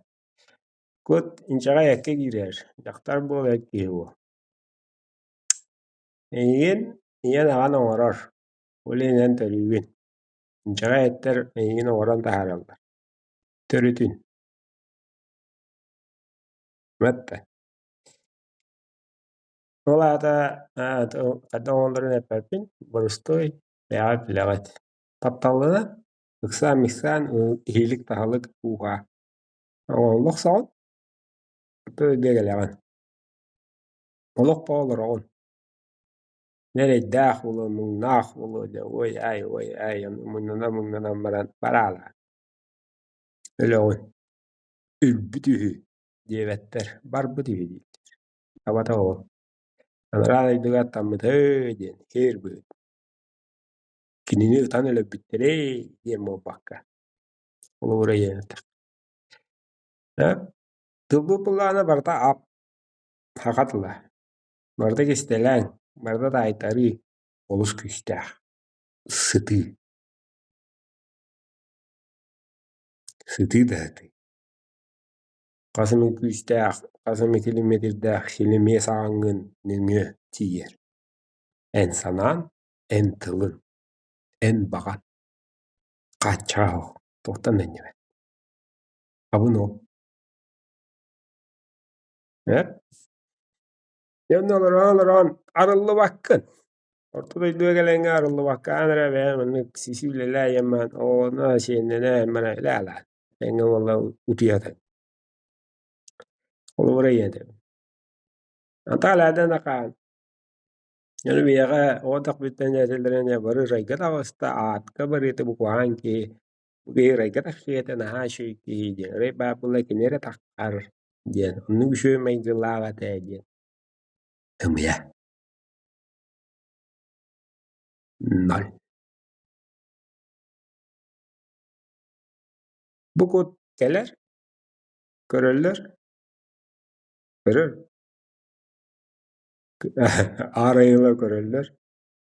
Кут инчэҕэй эккэ киирэр, дьахтар буол эр киһи буол. Эйигин ийэн аҕан оҥорор, ол иһинэн төрүүгүн. Инчэҕэй эттэр эйигин оҥорон таһаараллар. Төрүтүн. Бэтте. Ол аата хайдах оҥороллорун эппэппин, боростуой бэйэҕит билэҕит. Тапталлана, ыксаан-миксаан иһиилик-таһылык ууһаа. Олох соҕун, биэгэлэҕин. Олох олороҕун. Эрэйдээх буолуо, муҥнаах буолуо дьэ уой-аай, уой-аай муҥнана-муҥнанан баран бараалаан. Өлөҕүн. Өлбүт үһү диэбэттэр, барбыт үһү дииллэр. Абата ол. Анараа дойдуга аттаммыта ээ диэн һиэр быһыт. Кинини ытан өлөрбүттэрэй диэн буолбакка. Холобура диэн этэх. Тылбыт былаана барыта ап, саха тыла. Барыта кистэлэҥ, барыта таайтарыы олус күүстээх. Сытыы. Сытыы да сытыы. Хас эмэ күүстээх, хас эмэ километрдээх силимиэс ааҥҥын нөҥүө тиийэр. Эн санаан, эн тылын, эн баҕан. Хааччаҕа суох, туохтан да иннибэт. Абын ол. Э? Дьэ онно олорон-олорон арыллыбаккын. Орто дойдуга кэлэҥҥэ арыллыбаккаан эрэ бэйэм маннык сиси үлэлээ ийэммин оҕону сиэннэнэ мана үлээлээн тэҥҥэ буолла утуйатын. Холобура ийэтэ. Антаалаадан акаан Дьону биһиэхэ оҕо эрдэхпиттэн этэллэринэ бары ырайга таҕыста, аатка барыыта бу куһаҕан киһи, бу киһи ырайга тахсыата наһаа үчүгэй киһи диэн, ырай баар буолла кини эрэ таххар диэн, оннук үчүгэй майгылаах этэ диэн. Ымыйа. Ноль. Бу кут кэлэр, көрөллөр, көрөр Аар айылар көрөллөр,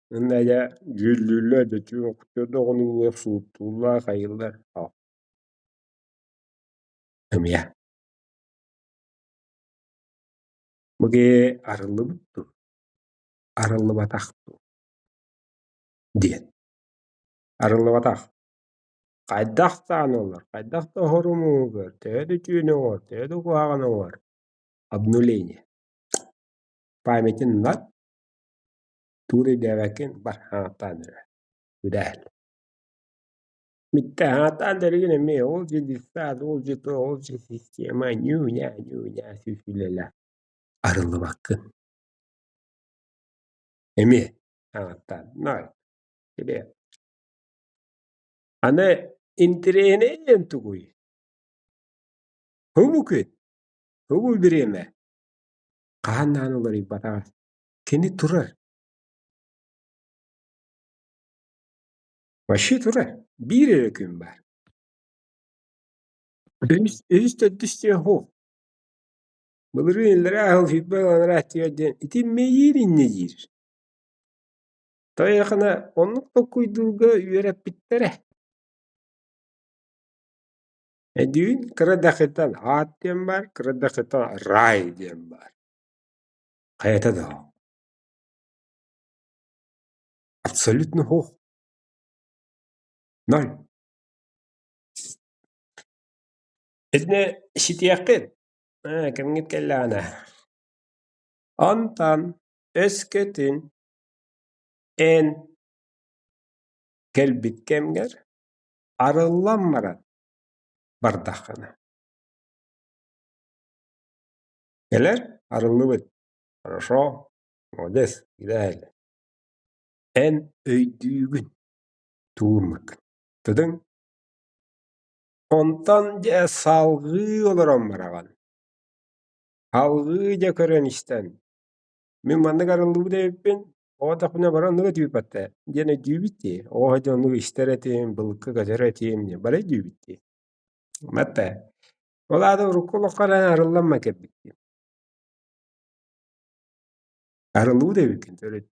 уонна дьэ дьүүллүүллэр, дьэ сууттууллар, хайыыллар Ымыйа. Бу киһи арыллыбыт дуу, арыллыбатах дуу диэн. Арыллыбатах. Хайдах даҕаны олор, хайдах да оһорумуу көр, төһө да үтүөнү оҥор, төһө да куһаҕаны оҥор, обнуление. Памятин ылан, тугу да өйдөөбөккүн бар хаҥаттаан эрэ, үдээл. Митта хаҥаттаан дэригин эмиэ ол же детсад, ол же то, ол же система, нью-ня, нью-ня сүүс үлэлэ арыллыбаккын. Эмиэ хаҥаттаан, ноль. Килиэп. Аны интэриэһинэй тугуй? Һубу күн, һубу бириэмэ хаһан даҕаны уларыйбатаҕа. Кини турар. Вообще турар. Биир эрэ күн баар. Үһүс, үһүс төрдүс диэн суох. Былырыын иллэрээ сыл сүүрбэ анараа өттүгэр диэн ити мэйиир инньэ диир. Тойохуна оннук толкуйдуурга үөрэппиттэрэ. Эдүүн кыра дахытан аат диэн баар, кыра дахытан рай диэн баар. Хайата да абсолютно суох. Ноль. Итини ситиэххит, кэмҥит кэллэҕинэ. Онтон өскөтүн эн кэлбит кэмҥэр арыллан баран бардаххына кэлэр арыллыбыт хорошо молодец идеально эн өйдүүгүн тугуммуккун тыдыҥ онтон дьэ салҕыы олорон бараҕын. Алгыы дьэ көрөн истэн, мин маннык арыллыбыт эбиппин, оҕотохпуна бары оннук өтүүппэттэ диэн өйдүүбүт дии. Оҕо дьон оннук истэр этим, былыкка көтөр этим диэн бары өйдүүбүт дии. Батта ол аата урукку олоххо эрэ арыллан кэлбиккин. Арыллыбыт эбиккин төрүт.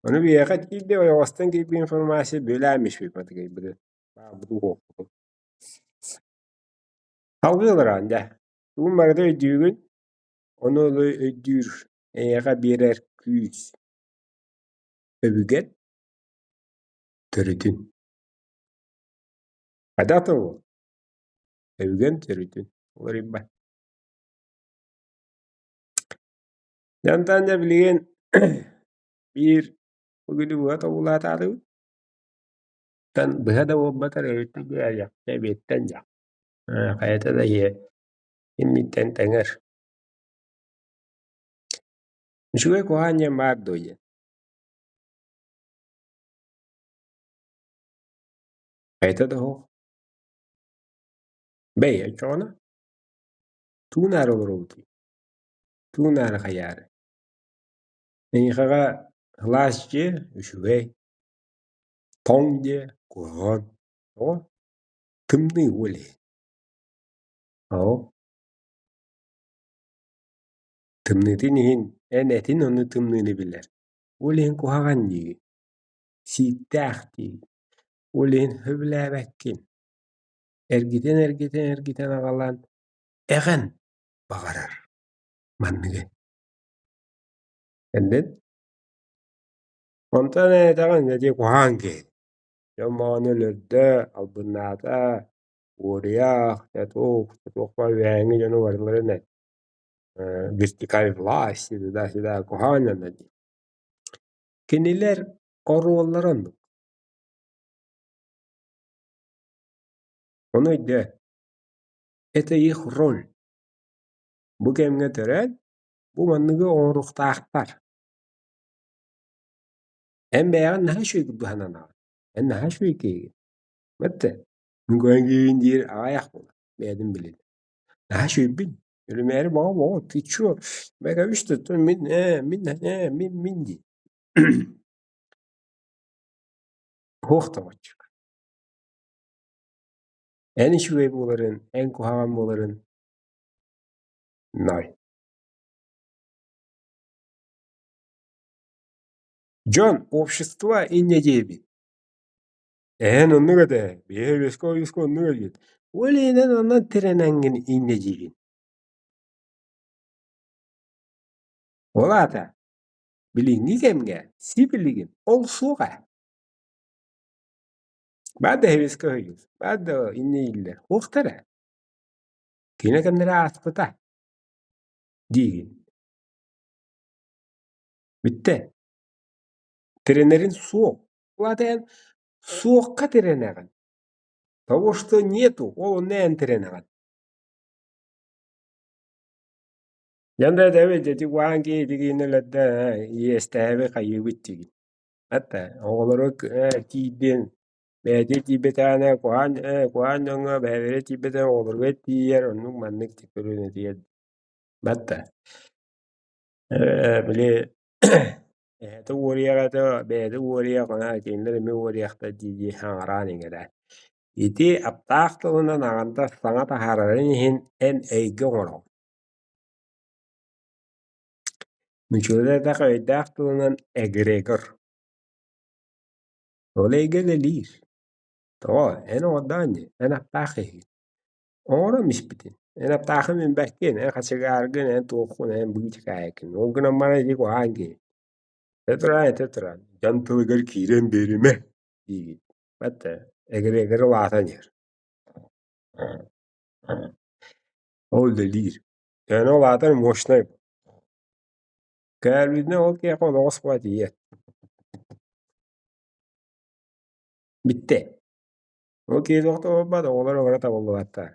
Ону биһиэхэ киирдэ ойоҕостон киирбит информация бүөлээн испиппатыгайбытын. Баалбыт уһуохпутун. Салгыы олороон дьэ, тугун барыта өйдүүгүн, ону өйдүүр, эйиэхэ биэрэр күүс өбүгэн төрүтүн. Хайдах да буол, өбүгэн төрүтүн уларыйбат. Дьэ онтон дьэ билигин биир бүгүнү быһа тобулаатаатыбыт. Тан быһа да буолбатар өрүттүгү айахта эбиэттэн дьэ. Хайата да иһэ инниттэн тэҥэр. Үчүгэй куһаҕан диэн баар дуо диэн. Хайата да суох. Бэй, оччоҕуна тугун аара олоробутуй? Тугун аара хайаары? Эйиэхэҕэ сылаас дьиэ үчүгэй, тоҥ дьиэ куһаҕан. Тоҕо? Тымныы уол иһин. Оо, тымныытын иһин эн этин ону тымныыны билэр. Ол иһин куһаҕан диигин, сииктээх диигин, ол иһин сөбүлээбэккин. Эргитэн-эргитэн эргитэн аҕалан эҕэн баҕарар манныгы. Кэллин? Онтон этэҕин дьэ куһаҕан киһи. Дьон маҕан өлөрдө, албыннаата, уоруйах, туох, туох баар үөһээҥҥи дьону барыларын вертикаль власти туда-сюда куһаҕан дьоннор дии. Кинилэр оруоллара оннук. Ону өйдөө. Это их роль. Бу кэмҥэ төрөөн, бу манныгы оҥоруохтаахтар. Эн бэйэҕин наһаа үчүгэй быһананаҕын, эн наһаа үчүгэй киһигин. Бэтте, мин көрөн киһибин диир аҕыйах буолар, бэйэтин билин. Наһаа үчүгэйбин, өлүмээри баҕа ты чё, мин мин мин мин дии. Туох да баччык. Эн үчүгэй буоларын, эн куһаҕан буоларын ной. Дьон, общество инньэ диэбит. Эһэн оннук этэ, биһи үөскэ оннук эбит. Ол иһинэн онон тирэнэҥҥин инньэ диигин. Ол аата, билиҥҥи кэмҥэ сибилигин ол суох ээ. Баар да Советскай Союз, баар да инньэ дииллэр, суохтар ээ. Кини кэмнэрэ ааспыта диигин. Бүттэ. Тирэнэрин суох. Ол аата эн суохха тирэнэҕин. Того, что нету, ол онно эн тирэнэҕин. Дьон да этэбит, ити куһаҕан киһи ити киһини өлөрдө, иэстээбит хайыыбыт диигин. Хатта оҕолоро тиийдин, бэйэтэ тиийбэтэҕинэ куһаҕан куһаҕан дьоҥҥо бэйэлэрэ тиийбэтэҕинэ оҕолоругар тиийэр, оннук маннык көрүнэтигэр батта. Били эһэтэ уоруйах этэ, бэйэтэ уоруйах, онон кинилэр эмиэ уоруйахтар дии-дии хаҥараан иҥэрэр. Ити аптаах тылынан аҕанда саҥа таһаарарын иһин эн эйгэ оҥороҕун. Нуччалыы этэх өйдөөх тылынан эгрегор. Ол эйгэ үлэлиир. Тоҕо? Эн оҕордоон дии, эн аптаах киһигин. Оҥорон испитин. Эн аптааххын билбэккин, эн хачыгааргын, эн туоххун, эн быычыкаайыккын. Ол гынан баран ити куһаҕан киһи. Этэ туран, этэ туран, дьон тылыгар киирэн биэримэ диигин. Бэтэ, эгрегор улаатан иһэр. Ол үлэлиир. Төһөнү улаатар мощнай. Кээлбитинэ ол киһиэхэ оноҕос буола тиийэр. Бүттэ. Ол киһи туох да буолбат, оҕолор олоро табыллыбаттар.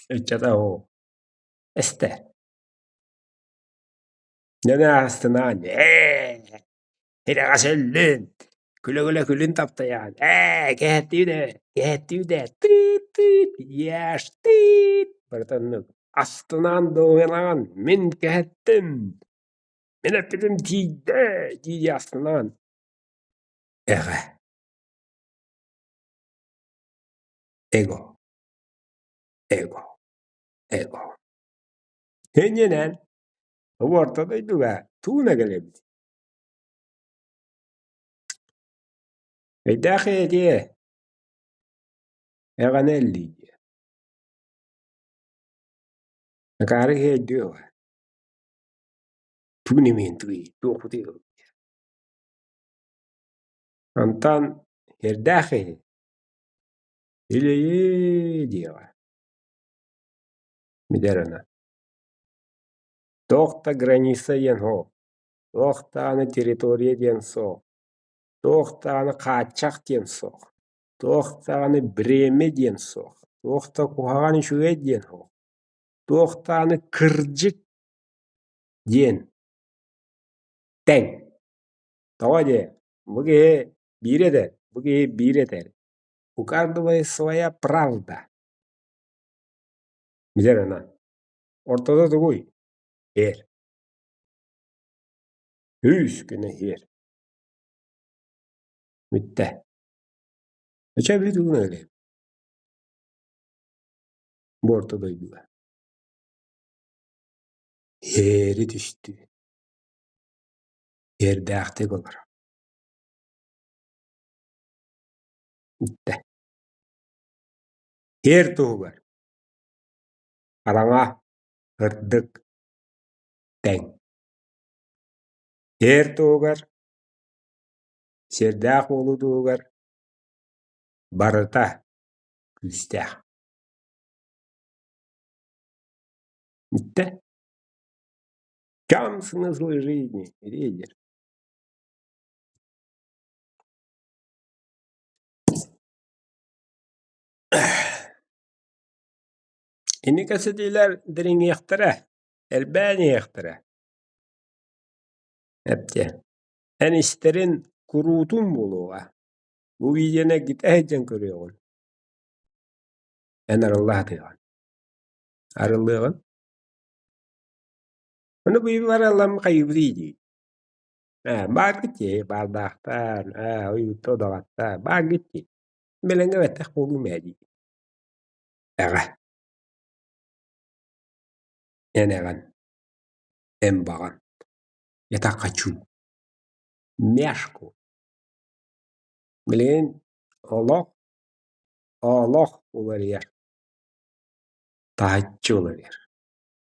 Ыччата оо эстэ. Дьэ астынаан ээ тирэҕэс өллүн, күлэ-күлэ күлүн таптайаҕын ээ кэһэттибит ээ, кэһэттибит ээ, тыыт-тыыт, ешь тыыт барыта оннук. Астынаан дуоһуйанаҕын, мин кэһэттим, мин эппитим тиийдэ дии-дии астынаҕын. Эҕэ. Эго. Эго. Эго. Иннинэн, бу орто дойдуга тууна кэлэбит. Өйдөөх этиэ, эҕэни эллиидиэ. Акаары киһи өйдүө уһа. Тугун имиэн тугуй, туохпутуй Онтон сиэрдээх киһи илэйии диэҕэ. Билэр аны. Туох да граница диэн суох, туох даҕаны территория диэн суох, туох даҕаны хааччах диэн суох, туох даҕаны бириэмэ диэн суох, туох да куһаҕан үчүгэй диэн суох, туох даҕаны кырдьык диэн тэҥ. Тоҕо диэ, бу киһи биир этэр, бу киһи биир этэр. У каждого своя правда. Билэр ана. Ортото тугуй? Эр. Үс күнэ иһэр. Бүттэ. Ыча бүт угун өлөр. Бу орто дойдуга. Иһээри түстүү. Иһэрдээхтик олорор. Бүттэ. Иһэр туһугар хараҥа, сырдык, тэҥ. Иһэр туһугар, сиэрдээх буолуу туһугар барыта күүстээх. Бүттэ. В чем смысл жизни, лидер? Инник кэпсэтиилэр дириҥиэхтэрэ, элбээн иһиэхтэрэ. Эптиэ, эн истэрин куруутун буолуоҕа. Бу видеоны эргитэ сылдьан көрүөҕүн. Эн арылла сатыаҕын. Арыллыаҕын. Ону быыбар ылам хайыыбытый дии. Ээ, бааргыт дии, баардаахтар, ээ, ойуутта удаҕаттар, бааргыт дии. Бэлэҥҥэ бэттэх буолуум ээ дии. Эҕэ. Эн эҕэн. Эн баҕан. Я так хочу. Мяшку. Билигин олох, олох уларыйар. Таһыччы уларыйар.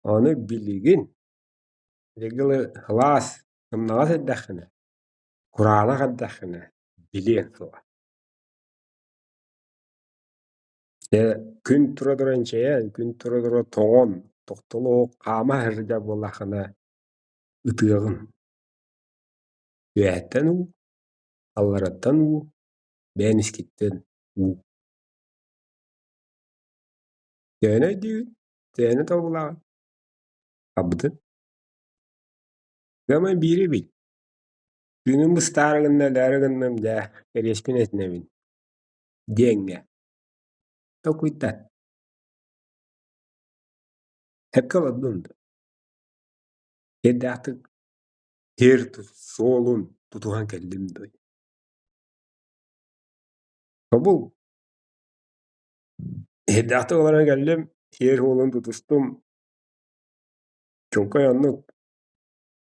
Ону билигин Дьыгылы сылаас, сымнаҕас эрдэххинэ, кураанах эрдэххинэ билиэҥ суоҕа. Дьэ, күн тура-тура инчэйэн, күн тура-тура тоҥон, тохтоло хаама сылдьар буоллаххына, ытыаҕын. Үөһэттэн уу, аллараттан уу, бэйэн искиттэн уу. Төһөнү өйдүүгүн, төһөнү тобулаҕын? Абытын. Гамай биири бил. Күнүм быстаары гынна, өлөөрү гынным, дьэ, кэриэспин этинэбин диэҥҥэ толкуйдан. Сөпкө олордум дуо? Сиэрдээхтик сиэр суолун тутуһан кэллим дуо? Тобул. Сиэрдээхтик олорон кэллим, сиэр суолун тутустум. Чуҥкай оннук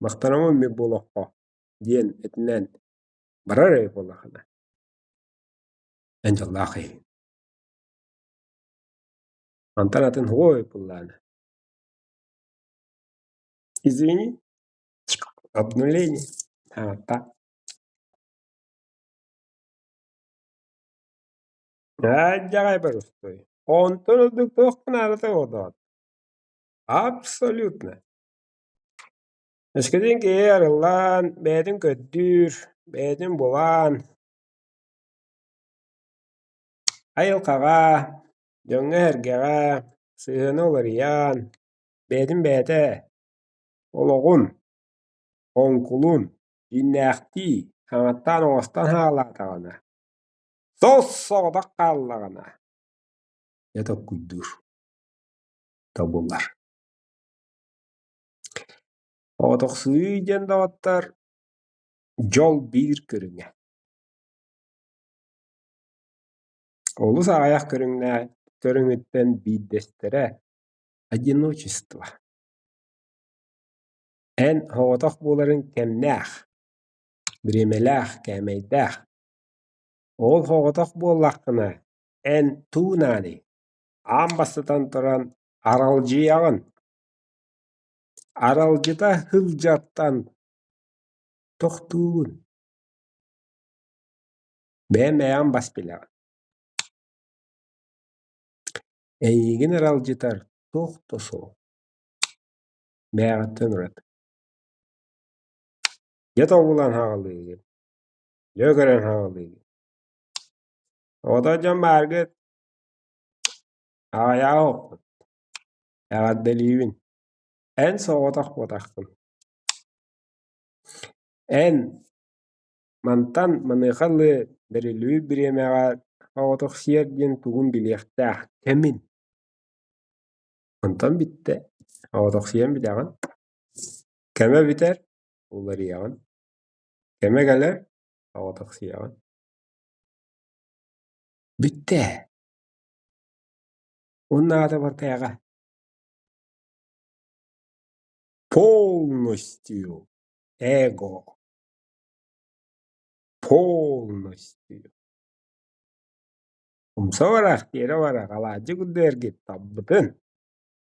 махтанаммын мин бу олоххо диэн этинэн барар эбит буоллаххына, эн дьоллоох киһигин. Мантан атын суох эбит буоллаҕына. Извини, обнуление. Аата. Аадьаҕай боростуой. Онтон ордук туох наадата буолуо? Абсолютно. Өскөтүн киһи арыллан, бэйэтин көрдүүр, бэйэтин булан, айылҕаҕа, дьоҥҥо-сэргэҕэ сыһыана уларыйан, бэйэтин бэйэтэ олоҕун, оҥкулун дьиҥнээхтии хаҥаттаан оҥостон хаалаатаҕына, сос-соҕотох хааллаҕына, дьэ толкуйдуур, тобуллар. Оҕотохсуйуу диэн доҕоттор, дьол биир көрүҥэ. Олус аҕыйах көрүҥнээх көрүҥүттэн биирдэстэрэ одиночество. Эн соҕотох буоларыҥ кэмнээх, бириэмэлээх, кээмэйдээх. Ол соҕотох буоллаххына, эн тугу нааный, аан бастатан туран аралдьыйаҕын. Аралдьыта сылдьартан тохтуугун. Бэйэм бэйэҕин бас билэҕин. Эйигин аралдьытар туох да суох. Бэйэҕиттэн ураты. Дьэ тобулан хаалыыгын, дьэ көрөн хаалыыгын. Оҕото дьон бааргыт, аҕыйаҕа оһоххут, эҕэрдэлиибин. Эн соҕотох буотаххын. Эн мантан маныаха дылы бэриллибит бириэмэҕэ оҕотохсуйар диэн тугун билиэхтээх кэмин. Онтон бүттэ, оҕотохсуйан бүтэҕин. Кэмэ бүтэр, уларыйаҕын. Кэмэ кэлэр, оҕотохсуйаҕын. Бүттэ. Уонна аата бартайаҕа. Полностью эго. Полностью. Умса барах, тиэрэ барах, алаадьы курдук эргит талбытын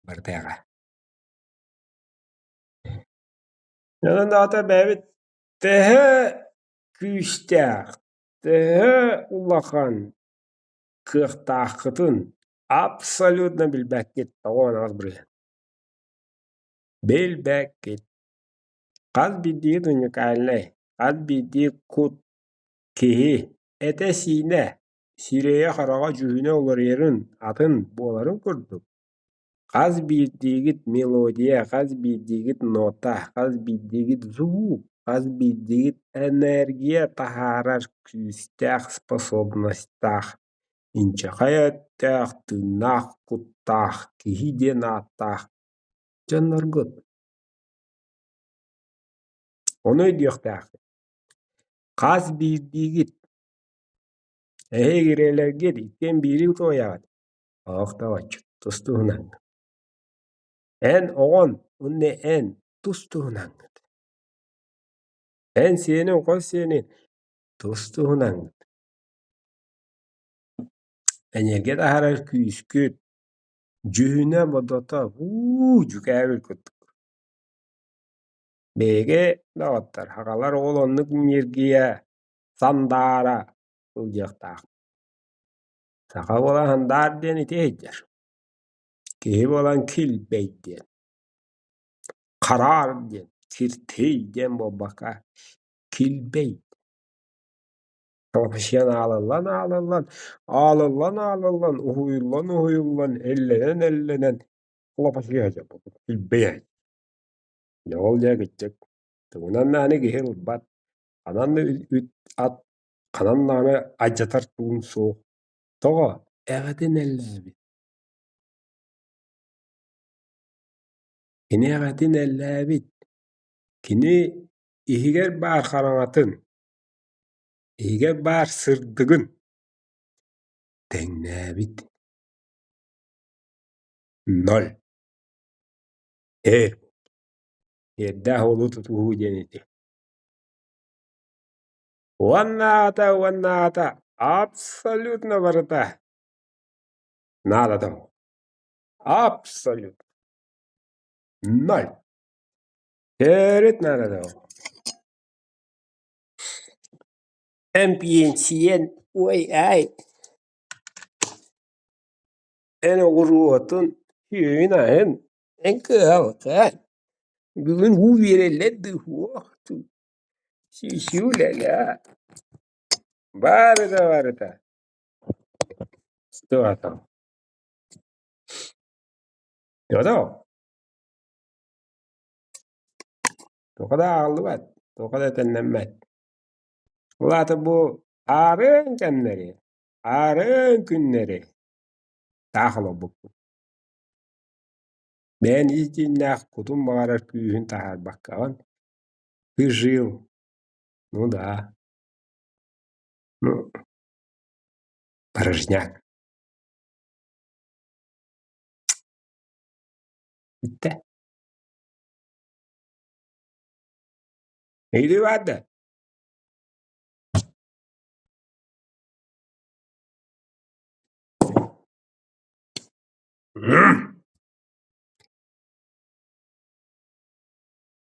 бартайаҕа. Онон аата бэйэбит төһө күүстээх, төһө улахан кыахтааххытын абсолютно билбэккит, тоҕо бырыһыан. Билбэккит. Хас биирдиигит уникальнай, хас биирдии кут киһи этэ-сиинэ, сирэйэ-хараҕа дьүһүнэ уларыйарын, атын буоларын курдук, хас биирдиигит мелодия, хас биирдиигит нота, хас биирдиигит звук, хас биирдиигит энергия таһаарар күүстээх способностаах, инчэҕэй өттөөх, тыыннаах куттаах киһи диэн ааттаах дьонноргут. Ону өйдүөхтээххит. Хас биирдиигит эһиги ырыаларгыт иккиэн биири туойаҕыт, оох да оччо тус-туһунаҥҥыт. Эн оҕон уонна эн тус-туһунаҥҥыт. Эн сиэниҥ хос сиэниҥ тус-туһунаҥҥыт. Энергия таһаарар күүскүт, дьүһүнэ-бодото уу дьүкээбил курдук. Биһиги доҕоттор, сахалар ол оннук ньиргийэ, сандаара сылдьыахтаах. Саха буолан сандаар диэн ити сылдьар. Киһи буолан килбэй диэн, хараар диэн, киртий диэн буолбакка, килбэй. Вообще аалыллан-аалыллан, аалыллан-аалыллан, уһуйуллан-уһуйуллан, эллэнэн-эллэнэн лопасыйа сылдьар килбэйэ. Дьэ ол дьэ кыччык тугунан даҕаны киһи ылбат, ханан да үт ат ханан даҕаны алдьатар тугум суох. Тоҕо? Эҕэтин эллээбит. Кини эҕэтин эллээбит. Кини иһигэр баар хараҥатын, иһигэр баар сырдыгын тэҥнээбит. Ноль. Эр. Эрдээх уолу тутуһуу диэн ити. Уоннаата, уоннаата, абсолютно барыта наадата суох. Абсолютно. Ноль. Төрүт наадата суох. Эн пенсийэн, ой ай, эн оҕуруотун, сүөһүн-аһын, эн кыһалҕа, бүгүн уу биэрэллэр дуу, суох дуу, сүүсүүлэлээ, барыта барыта Туһатам. Туһата Туха да ааҕыллыбат, туха да тэннэммэт. Ол аата бу аарыан кэмнэри, аарыан күннэри таах олорбуппут. Бэйэн ис дьиҥнээх кутун баҕарар күүһүн таһаарбаккаҕын ты жил, ну да, ну порожняк. Бүттэ. Ыйытыы баар да?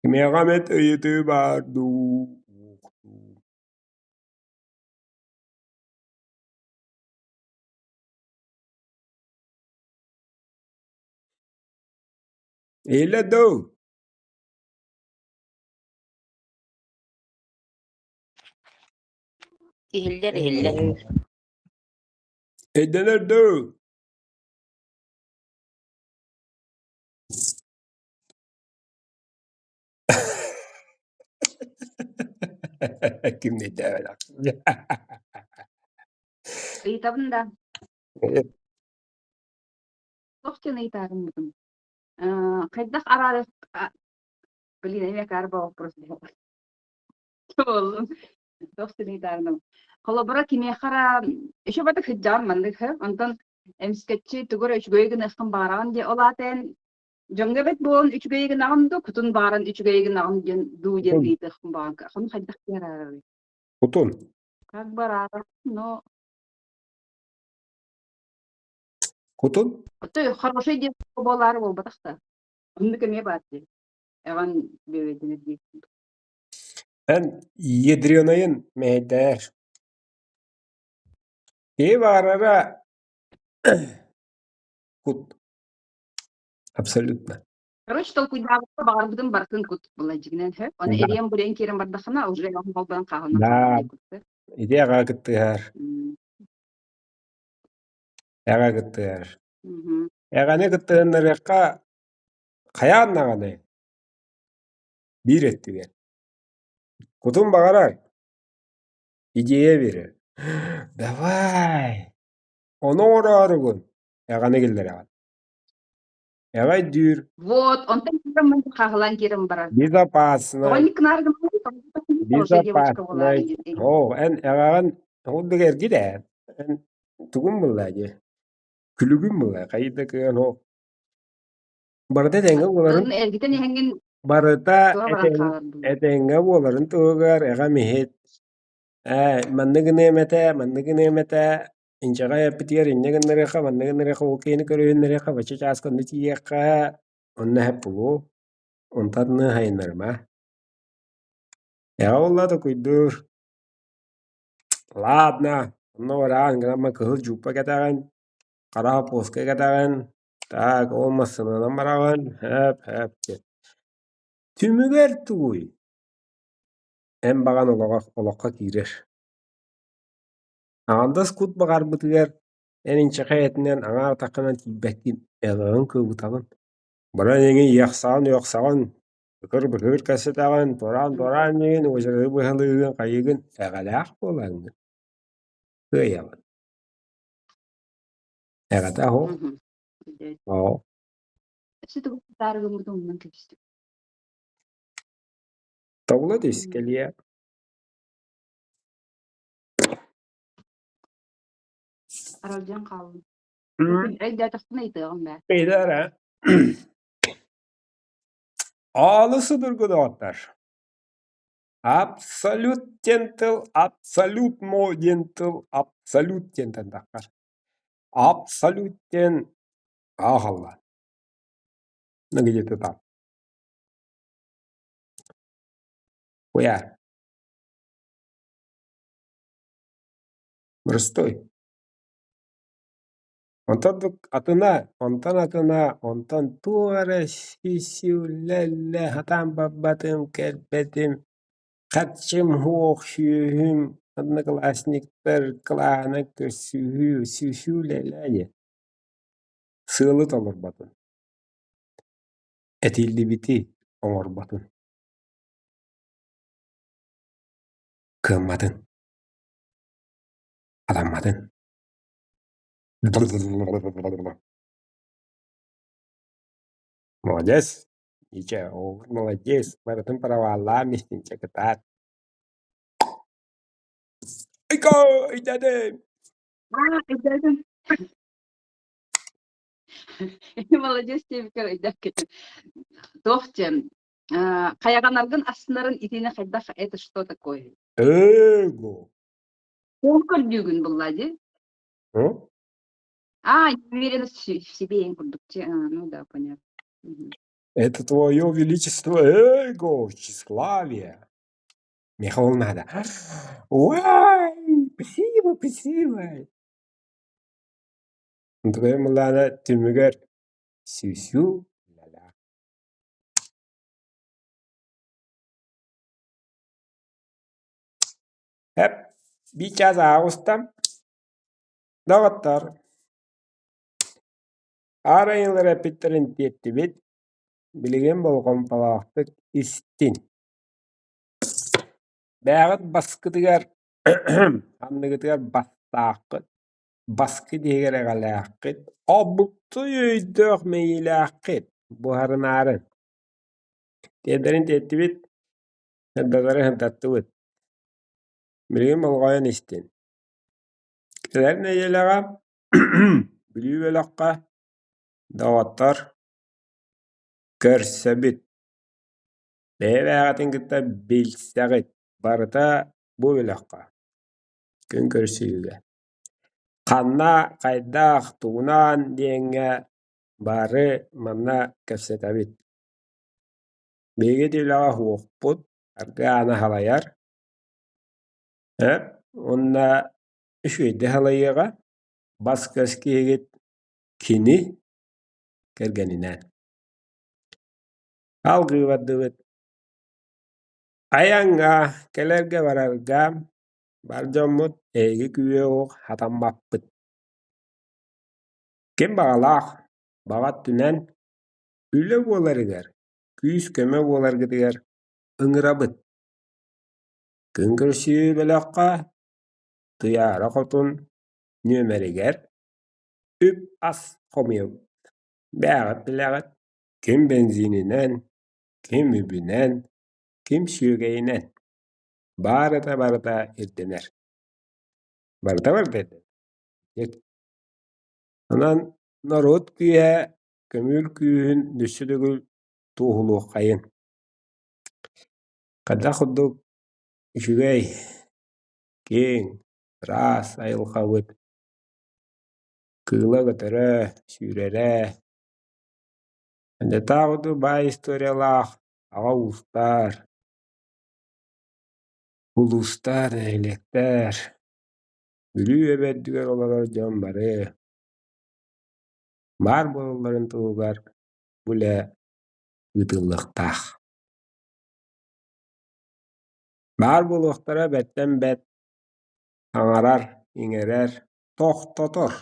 Кимиэхэ эмит ыйытыы баар дуу? Иһиллэр дуу? Иһиллэр, иһиллэр. Өйдөнөр дуу? Ким өйдөөбөтөх. Ыйытабын да. Туох диэн ыйытаарыммытым. Хайдах араары блин, эмиэ карба вопрос буоллум. Туох диэн ыйытаарыным. Холобура, кимиэхэ эрэ еще бата сылдьаҕын маннык онтон эмискэччи тугу эрэ үчүгэйи гыныаххын баҕараҕын диye ол аата эн дьоҥҥо эбит буолан үчүгэйи гынаҕын дуу, кутун баҕаран үчүгэйи гынаҕын диэн дуу диэн Кутун. ыйытыахпын баҕаран ону хайдах диэн Кутун. Как бы араарар, но Кутун? Отой хороший диэн буолаары буолбатах да. Оннук эмиэ баар дии. Эҕэн бүөбэйдэнэр дии. Эн ядренайын мэһэйдээр. Киһи баҕарара кут. Абсолютно. Короче, толкуйдаабыкка баҕарбытын барытын кут була дьигинэн хэ. Оны Да. эриэн бурен киирэн бардахына уже холбоон хаалынан хаалар Да. дии кутты. Ити аҕа кыттыһар. Эҕэ кыттыһар. Эҕэни кыттыһыннарыахха хайаан даҕаны биир өттүгэр. Кутун баҕарар, идея биэрэр. Давай, ону оҥорооругун эҕэни киллэрэҕин. Эҕэ өйдүүр, Вот, онтон киирэн хаалан киирэн барар. безопасный, Тоҕо кынааргын хорошая девочка безопасный. буолаары диэн. Оо, эн эҕэҕин ол эргит ээ. Эн тугун булла дии? Күлүгүн булла, хайда кыан ол. Барыта этэҥҥэ буоларын Атын эргитэн иһэҥҥин барыта тура баран этэҥ хаалар буолуо. этэҥҥэ буоларын туһугар эҕэм иһит ээ маннык гыныам этэ, маннык гыныам этэ, инчэҕэй эппитигэр инньэ гыннарыахха, маннык гыннарыахха, ол киһини көрүһүннэриэххэ, бачча чааска онно тиийиэххэ, онно эһэп булуо, онтон хайыннарыма. Эҕэ буолла токуйдуур, ладно, онно бараан гынан кыһыл дьууппа кэтэҕин, хара хоппуоска кэтэҕин, так ол массыынанан бараҕын, һээп һээп диэн. Түмүгэр тугуй? Эн баҕан олоҕо олоххо киирэр. Аҥардас кут баҕарбытыгар эн инчэхэй этинэн аҥаар атаххынан тиийбэккин, эҕэҕин кыбытаҕын. Баран эҥин иэхсэҕин-үөхсэҕин, ыкыр-быкыр кэпсэтэҕин, туораан-туораан иҥин, уочараты быһалыыгын, хайыыгын, эҕэлээх буолаҥҥын кыайаҕын. Эҕэтэ оһох. Оо. Өссө тугу таарыгыммытын умнан кэбистим. Тобула түс кэлиэ. Аралдьыйан хааллым. Өйдөөтөхпүнэ ыйытыаҕым бээ. Ыйытар Аалы судургу доҕоттор. Абсолют диэн тыл абсолютно диэн тыл абсолют диэнтэн таххар. Абсолют диэн ааҕаллар. Ну где-то там. Хуя. Простой. Онтон атына, онтон атына, онтон туох эрэ сисиүлэллэ сатаан барбатым, кэлбэтим, харчым суох, сүөһүм, одноклассниктар кылааһынан көрсүһүү, сүсүүлэлээ диэн сыалы толорботун, этиллибити оҥорботун, кыамматын, хатамматын. Молодец, Митя, оҕобут молодец, барытын проваллаан истин чэ кытаат. Айка, өйдөөтүм. Аа, өйдөөтүм. Молодец диэбиккэр өйдөөх Туох диэн, хайаҕанаргын астынарын итини хайдах это что такое? Эго. Туох көрдүүгүн булла дии? А, уверенность в себе ең курдук а, ну да, понятно. Это твое величество эго, тщеславие. Михаил надо. Ой, спасибо, спасибо. Твоя мылана түмүгэр сүүсүү ла-ла. Эп, биир чаас ааҕыстам. Доҕоттор, аар айылар эппиттэрин тиэртибит, билигин болҕомтолоохтук истин. Бэйэҕит баскытыгар, анныгытыгар бастааххыт, баскыт иһигэр эҕэлээххит, обуттуй өйдөөх мэйиилээххит, буһарынаарын. Тиэрдэрин тиэртибит, сырдатары сырдаттыбыт. Билигин болҕойон истин. Кэлэр нэдиэлэҕэ Бүлүү бөлөххө доҕоттор көрсөбүт. Бэйэ-бэйэҕитин кытта билсэҕит. Барыта бу бөлөххө. Күн көрсүһүүгэ. Ханна, хайдах, тугунан диэҥҥэ бары манна кэпсэтэбит. Биһиги ити үлэҕэ уһуохпут, аргы ааны халайар. Уонна үчүгэйдик халайыаҕа, бас-көс киһигит кини кэргэнинээн. Алгыы бардыбыт. Айаҥҥа, кэлэргэ-барарга бар дьоммут эһиги күүһэ суох хатаммаппыт. Ким баҕалаах, баҕа өттүнэн үлэ буоларыгар, күүс-көмө буоларгытыгар ыҥырабыт. Күн көрсүһүү бөлөххө Туйаара Хотун нүөмэригэр үп-ас хомуйабыт. Бэйэҕит билэҕит, ким бензининэн, ким үбүнэн, ким сүөгэйинэн. Баарыта барыта ирдэнэр. Барыта барыта ирдэнэр. Онон норуот күүһэ көмүөл күүһүн өссө төгүл туоһулуоххайын. Хайдах курдук үчүгэй, киэҥ, ыраас айылҕабыт кыыла-көтөрө, сүүрэрэ, Эндэтаах курдук баай историялаах аҕа уустар, улуустар, нэһилиэктэр, Бүлүү эбэ үрдүгэр олорор дьон бары баар буолалларын туһугар бу үлэ ыытыллыахтаах. Баар буолуохтара бэртэн бэрт аҥарар, иҥэрэр, тохтотор,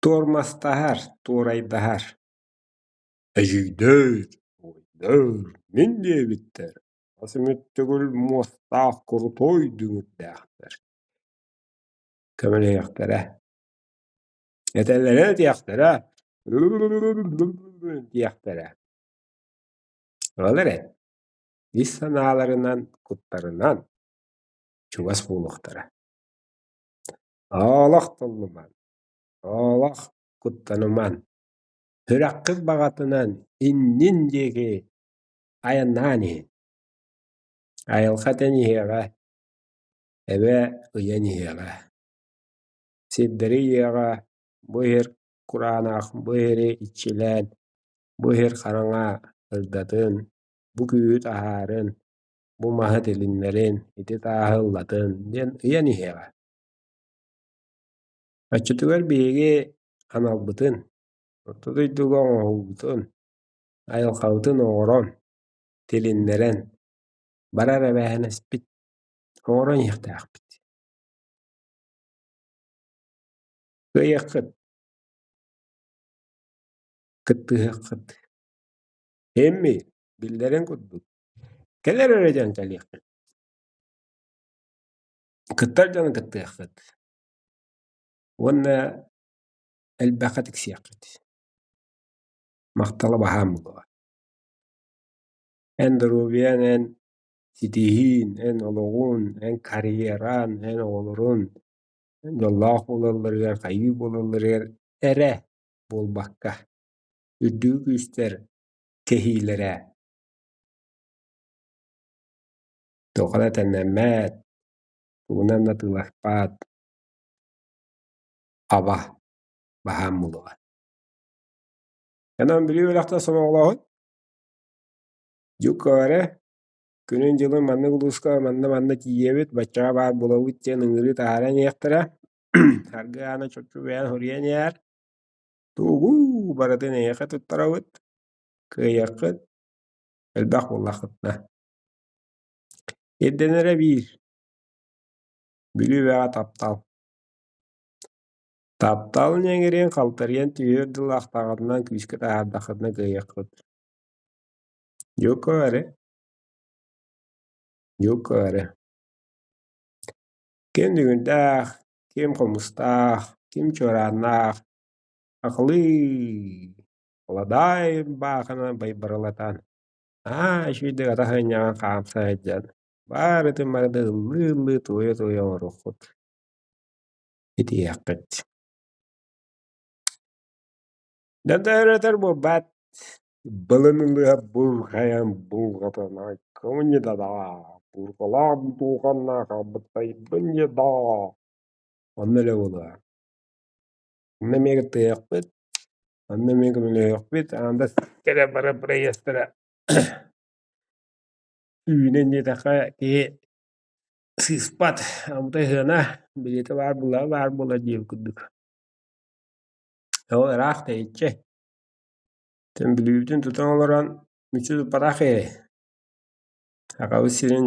туормастаһар, туорайдаһар. Эдьиийдэр, убайдар, мин диэбиттэр, хас эмит төгүл муостаах крутой дүҥүрдээхтэр көмөлөһүөхтэрэ. Этэллэрэ этиэхтэрэ, диэхтэрэ. Ол эрэн, ис санааларынан, куттарынан чугас буолуохтара. Олох толлумаҥ, олох куттанымаҥ, сүрэххит баҕатынан иннин диэки айаннаан иһин. Айылҕа этэн иһиэҕэ, эбэ ыйан иһиэҕэ. Сирдэри ыйыаҕа, бу иһэр кураанах, бу иһэри иччилээн, бу иһэр хараҥа ырдатын, бу күүһү таһаарын, бу маһы тилиннэрин, ити тааһы ыллатын диэн ыйан иһиэҕэ. Оччотугар биһиги аналбытын, орто дойдуга оҥоһуубутун, айылҕабытын оҥорон, тилиннэрэн барар эбээһинэспит оҥорон иһиэхтээхпит. Кыайыаххыт, кыттыһыаххыт. Эмми, биллэрин курдук, кэлэр эрэ дьон кэлиэххит. Кыттар дьону кыттыаххыт уонна элбэххэ тиксиэххит. Махтала баһаам буолуоҕа. Эн доруобуйаҥ, эн ситиһиин, эн олоҕун, эн карьераҥ, эн оҕолорун дьоллоох буолалларыгар, хайыы буолалларыгар эрэ буолбакка, үрдүкү күүстэр кэһиилэрэ туохха да тэннэммэт, тугунан да атыыласпат аба баһаам буолуоҕа. Онон Бүлүү бөлөхтөн сомоҕолоһун, дьукка эрэ күнүн-дьылын маннык улууска манна-манна тиийэбит, баччаҕа баар буолабыт диэн ыҥырыы таһааран иһиэхтэрэ. Аргы аана чопчу бэйэн суруйан иһэр. Тугу барытын эйиэхэ туттарабыт, кыайыаххыт, элбэх буоллаххытына. Ирдэнэрэ биир, Бүлүү бэҕэ таптал. Таптал ньэҥириэн халтарыйан түһүөр дылы ахтаҕытынан күүскэ таһаардаххытына кыайыаххыт. Дьукка эрэ, дьукка эрэ. Ким дүҥүрдээх, ким хомустаах, ким чуорааннаах, акылыы, халадаай баахынан байбарылатан, аа үчүгэйдик атах ыанньаҕын хаамса сылдьан, баарытын барыта ыллыы-ыллыы туойа-туойа оҥоруоххут, итиэххит. Да өтөр буолбат, Былын ылыа бурҕайан булҕатан айкымньыдаа, бурҕалаах дууһаннаах абытайбынньыдаа Онно эрэ буолуо. Онно эмиэ кыттыһыахпыт, онно эмиэ көмөлөһүөхпүт, аанда кэлэ бара проездтара үүнэн диэтэххэ киһи сыыспат, абытай сыана билиэтэ баар буоллаҕа баар буолар диэбит курдук. Ол ыраах тэйиччи. Тэн Бүлүүбүтүн тутан олорон мүччү туппатах киһи. Сахабыт сирин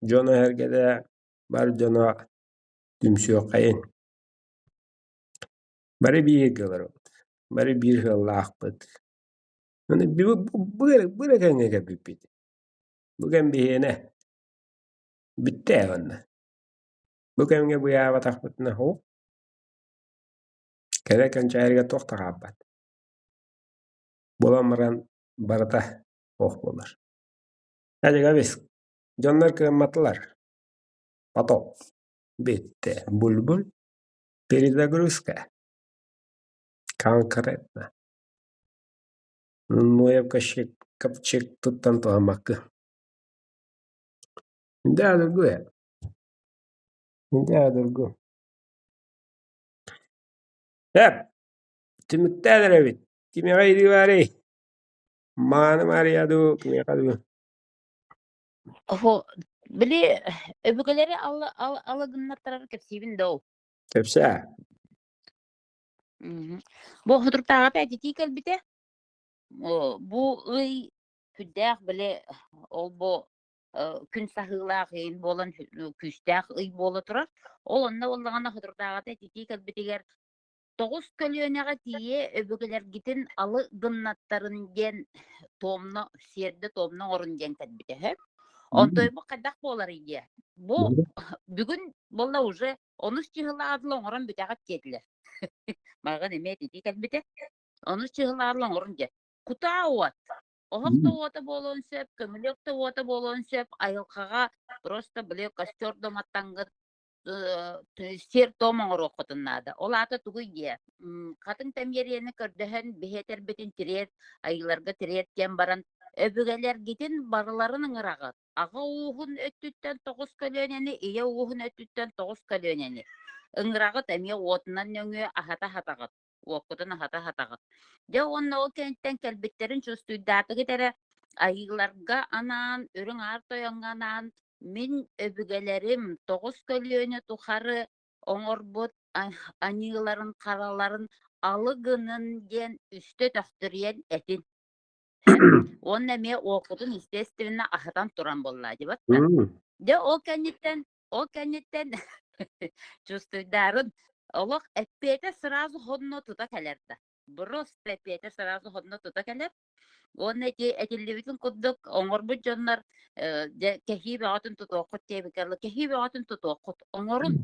дьоно-сэргэтэ бар дьоно түмсүөххэйин. Бары бииргэ олоробут, бары биир сыаллаахпыт. Аны бу эрэ кэмҥэ кэлбиппит. Бу кэм биһиэнэ бүттэ уонна. Бу кэмҥэ быыһаабатахпытына һуу, кэлэр кэнчээригэр туох да хаалбат. Буолан баран барыта суох буолар. Эдьигэбис, дьоннор кыамматылар. Потоп бүттэ. Буль-буль. Перезагрузка. Конкретно. Ноев ковчег туттан туһаммакка. Да, другое. Да, другое. Эп, түмүктээн эрэбит. Кимиэхэ илии баарый? Мааны Маарыйа дуу, кимиэхэ дуу? Оһо, били өбүгэлэри ала гыннартарар кэпсиибин да ол. Кэпсээ. Бу соторутааҕыта этитии кэлбитэ. Бу ый сүрдээх били ол бу күн саһыылаах ыйын буолан күүстээх ый буола турар. Ол онно буоллаҕына соторутааҕыта этитии кэлбитигэр тоҕус көлүөнэҕэ тиийэ өбүгэлэргитин алы гыннаттарын диэн туомно сиэрдэ-туомно оҥорун диэн кэлбитэ үһү. Онтуойбут хайдах буоларый диэ? Бу бүгүн буолла уже онус чыһылаадыла оҥорон бүтэҕит диэтилэр. Маҕан эмиэ этитии кэлбитэ. Онус чыһылаадыла оҥорун диэ. Кутаа уот. Оһох да уота буолуон сөп, көмүлүөк да уота буолуон сөп, айылҕаҕа просто били костер доматтаҥҥыт сиэр-туом оҥоруоххутун наада. Ол аата тугуй диэ? Хатыҥ тэмиэрийэни көрдөһөн биһи этэрбитин тириэрт, айыыларга тириэрт диэн баран, өбүгэлэргитин барыларын ыҥыраҕыт. Аҕа ууһун өттүттэн тоҕус көлүөнэни, ийэ ууһун өттүттэн тоҕус көлүөнэни. Ыҥыраҕыт эмиэ уотунан нөҥүө аһата аһатаҕыт, уоккутун аһата аһатаҕыт. Дьэ уонна ол кэнниттэн кэлбиттэрин чувствуйдаатыгыт эрэ, айыыларга анаан, үрүҥ аар тойоҥҥо анаан мин өбүгэлэрим тоҕус көлүөнэ тухары оҥорбут аньыыларын хараларын алы гынын диэн үстэ төхтүрүйэн этин. Уонна эмиэ уопутун естественно аһатан туран буолла дебат. Дьэ ол кэнниттэн ол кэнниттэн чувствуйдарын олох эппиэтэ сразу хонно тута кэлэр да. Просто эппиэтэ сразу хонно тута кэлэр. Уонна ити этиллибитин курдук оҥорбут дьоннор дьэ кэһии бөҕөтүн тутуоххут диэбиккэ кэһии бөҕөтүн тутуоххут оҥорун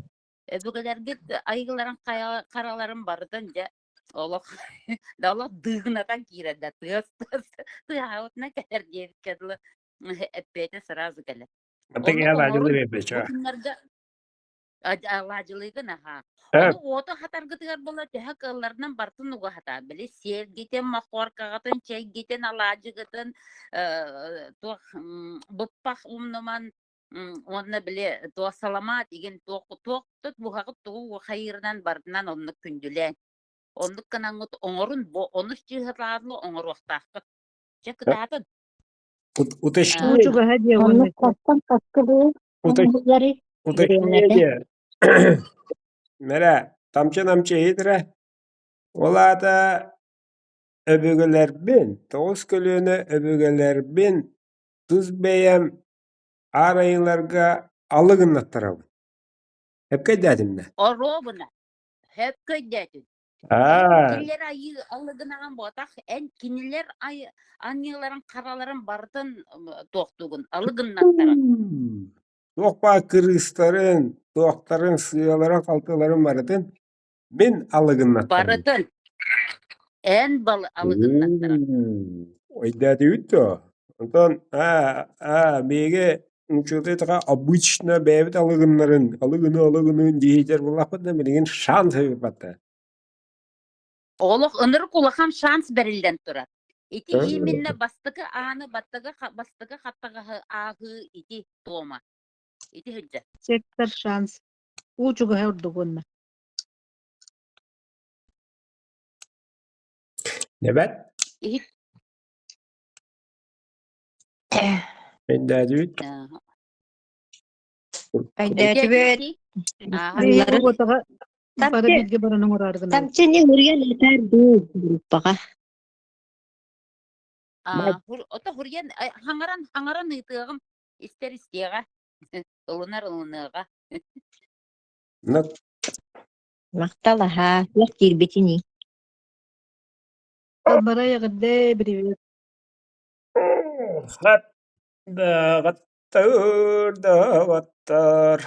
өбүгэлэргит айыыларын хараларын барытын дьэ. Олох да олох дыыгынатан киирэр да тыас тыас тыаһаабытынан кэлэр диэбиккэ дылы эппиэтэ сразу кэлэр. Аты Оннук киһи оҥорун алаадьылыы бу биэрбэччэ. күннэргэ алаадьылыыгын аһаа. Э, Ону уоту хатаргытыгар буола төһө кыалларынан барытын уга хатаа. Били сиэлгитин, мохуоркаҕытын, чэйгитин, алаадьыгытын, туох быппах умнуман уонна били туох саламаат игин туох туох буһаҕыт тугу хайыырынан барытынан оннук күндүлээн. Оннук гынаҥҥыт оҥорун бу онус чыыһылаанлы оҥоруохтааххыт. Чэ кытаатын. Уточни, Уу-чугаһа диэ уонна Оннук хостон хоско бу уточ, оҥоһуллары уточни бириэмэтэ диэ. Мэрэ, тамчы-намчы иһит эрэ. Ол аата өбүгэлэрбин, тоҕус көлүөнэ өбүгэлэрбин тус бэйэм аар айыыларга алы гыннаттарабын. Эпкэ өйдөөтүм да? Оруобуна. Сөпкө өйдөөтүн. Эн Аа, кинилэр айыы аллыгынаҕын буотах, эн кинилэр ай аньыыларын хараларын барытын туохтуугун, алыгыннаттаран. Туох баар кырыыстарын, туохтарын, сыаларын-халтыларын барытын мин алыгыннаттарабын. Барытын. Эн балы алыгыннаттаран. Өйдөөтүгүт дуо? Онтон аа, биһиги учуутал обычно бэйэбит алыгыннарын, алыгыны алыгыныын диэһитэр буоллахпытына билигин шанс эбиппатта. Олох ынырык улахан шанс бэриллэн турар. Ити именно бастакы ааны бастакы бастакы хаттаҕаһы ааһыы ити туома. Ити сылдьар. Сектор шанс. Уу-чугаһа ордук уонна. Нэбэт? Иһит Өйдөөтүбүт? Өйдөөтүбүт. Биһиги уотаҕа бары бииргэ баран оҥороору гынабыт. Тамчыны хуруйан этэр дуу группаҕа. Ото хуруйан хаҥаран хаҥаран ыытыаҕым истэр истиэҕэ ылынар ылыныаҕа. Махтал аһаа, туох киирбитиний? Балбара эҕэрдэ привет. Хат даҕаттар даҕаттар.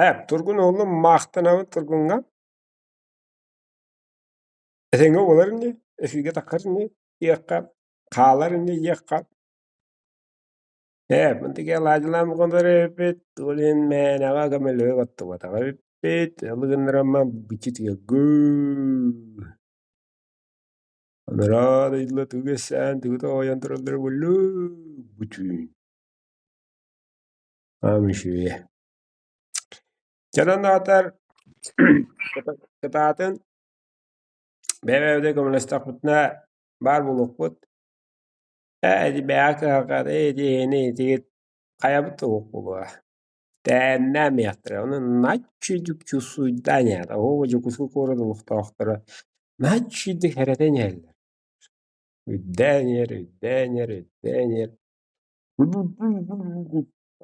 Ээ, Тургун уолум маахтанабыт Тургуҥҥа. Этэҥҥэ буолар ини, эфиргэ таххар ини, диэххэ, хаалар ини диэххэ. Ээ, мантыгы алаадьылаан буолар эбиппит, ол иһин мээнэҕэ көмөлөһө оттубатах эбиппит, ол гыннарамман бичитигэргүү. Анараа дойдула тугу эссээн, тугу тоҕойон тураллара буоллу, бүтүүн. Аам үчүгэйэ. Дьонон аатар кытаатын бэйэ-бэйэбитигэр көмөлөстөхпүтүнэ баар буолуохпут. Ээ, ити бэйэҕэ кыһалҕата ити иһини итигит хайабыт да суох буолуо. Тээннээн миэхтэрэ, ону наччыйдык чувствуйдаан иһэр. Оһуоба Дьокуускай куорат олохтоохторо наччыйдык хэрэтэн иһэллэр. Үрдээн иһэр, үрдээн иһэр, үрдээн иһэр.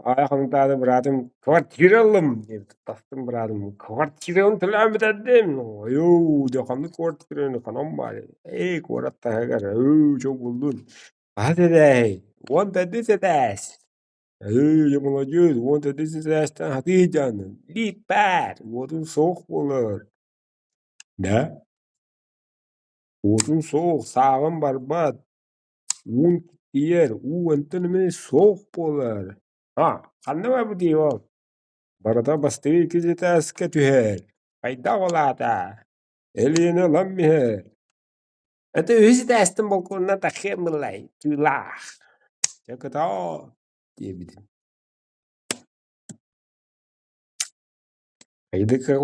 Аайа хонуктаата быраатым квартира ыллым диэбит. Тастым быраатым квартираны төлөөн бүтэрдим. Ойуу, дьэ ханнык квартираны ханан баар Ээ, куорат таһыгар өө, чэ буллун. Хаһыс этээһий? 14 этээс. Ээ, дьэ молодец, 14 этээстэн хатыы дьаанын. Лииппээр, уотун суох буолар. Да? Уотун суох, сааҕым барбат. Уун тиийэр, уу онтон эмиэ суох буолар. А, ханна барбытый ол? Барыта бастакы иккис этээскэ түһэр. Хайдах ол аата? Элиэнэ ылан иһэр. Это үһүс этээстэн балконунан тахсыам ыллай, тыылаах. Дьэ кытаа диэбитим. Хайдыка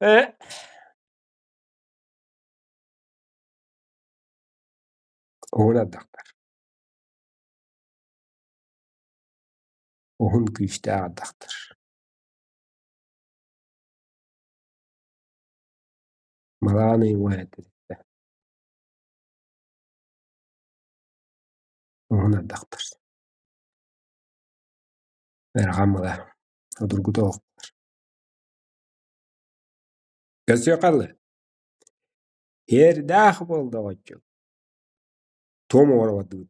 Э Уһун ардахтар Уһун күүстээх ардахтар Малаан ыйыҥ этэ Уһун ардахтар Ыарахан мала судургута оһохтор Көрсүөххэ дылы Иэрдээх буолла оҕоччук Туом оҥоро бардыбыт.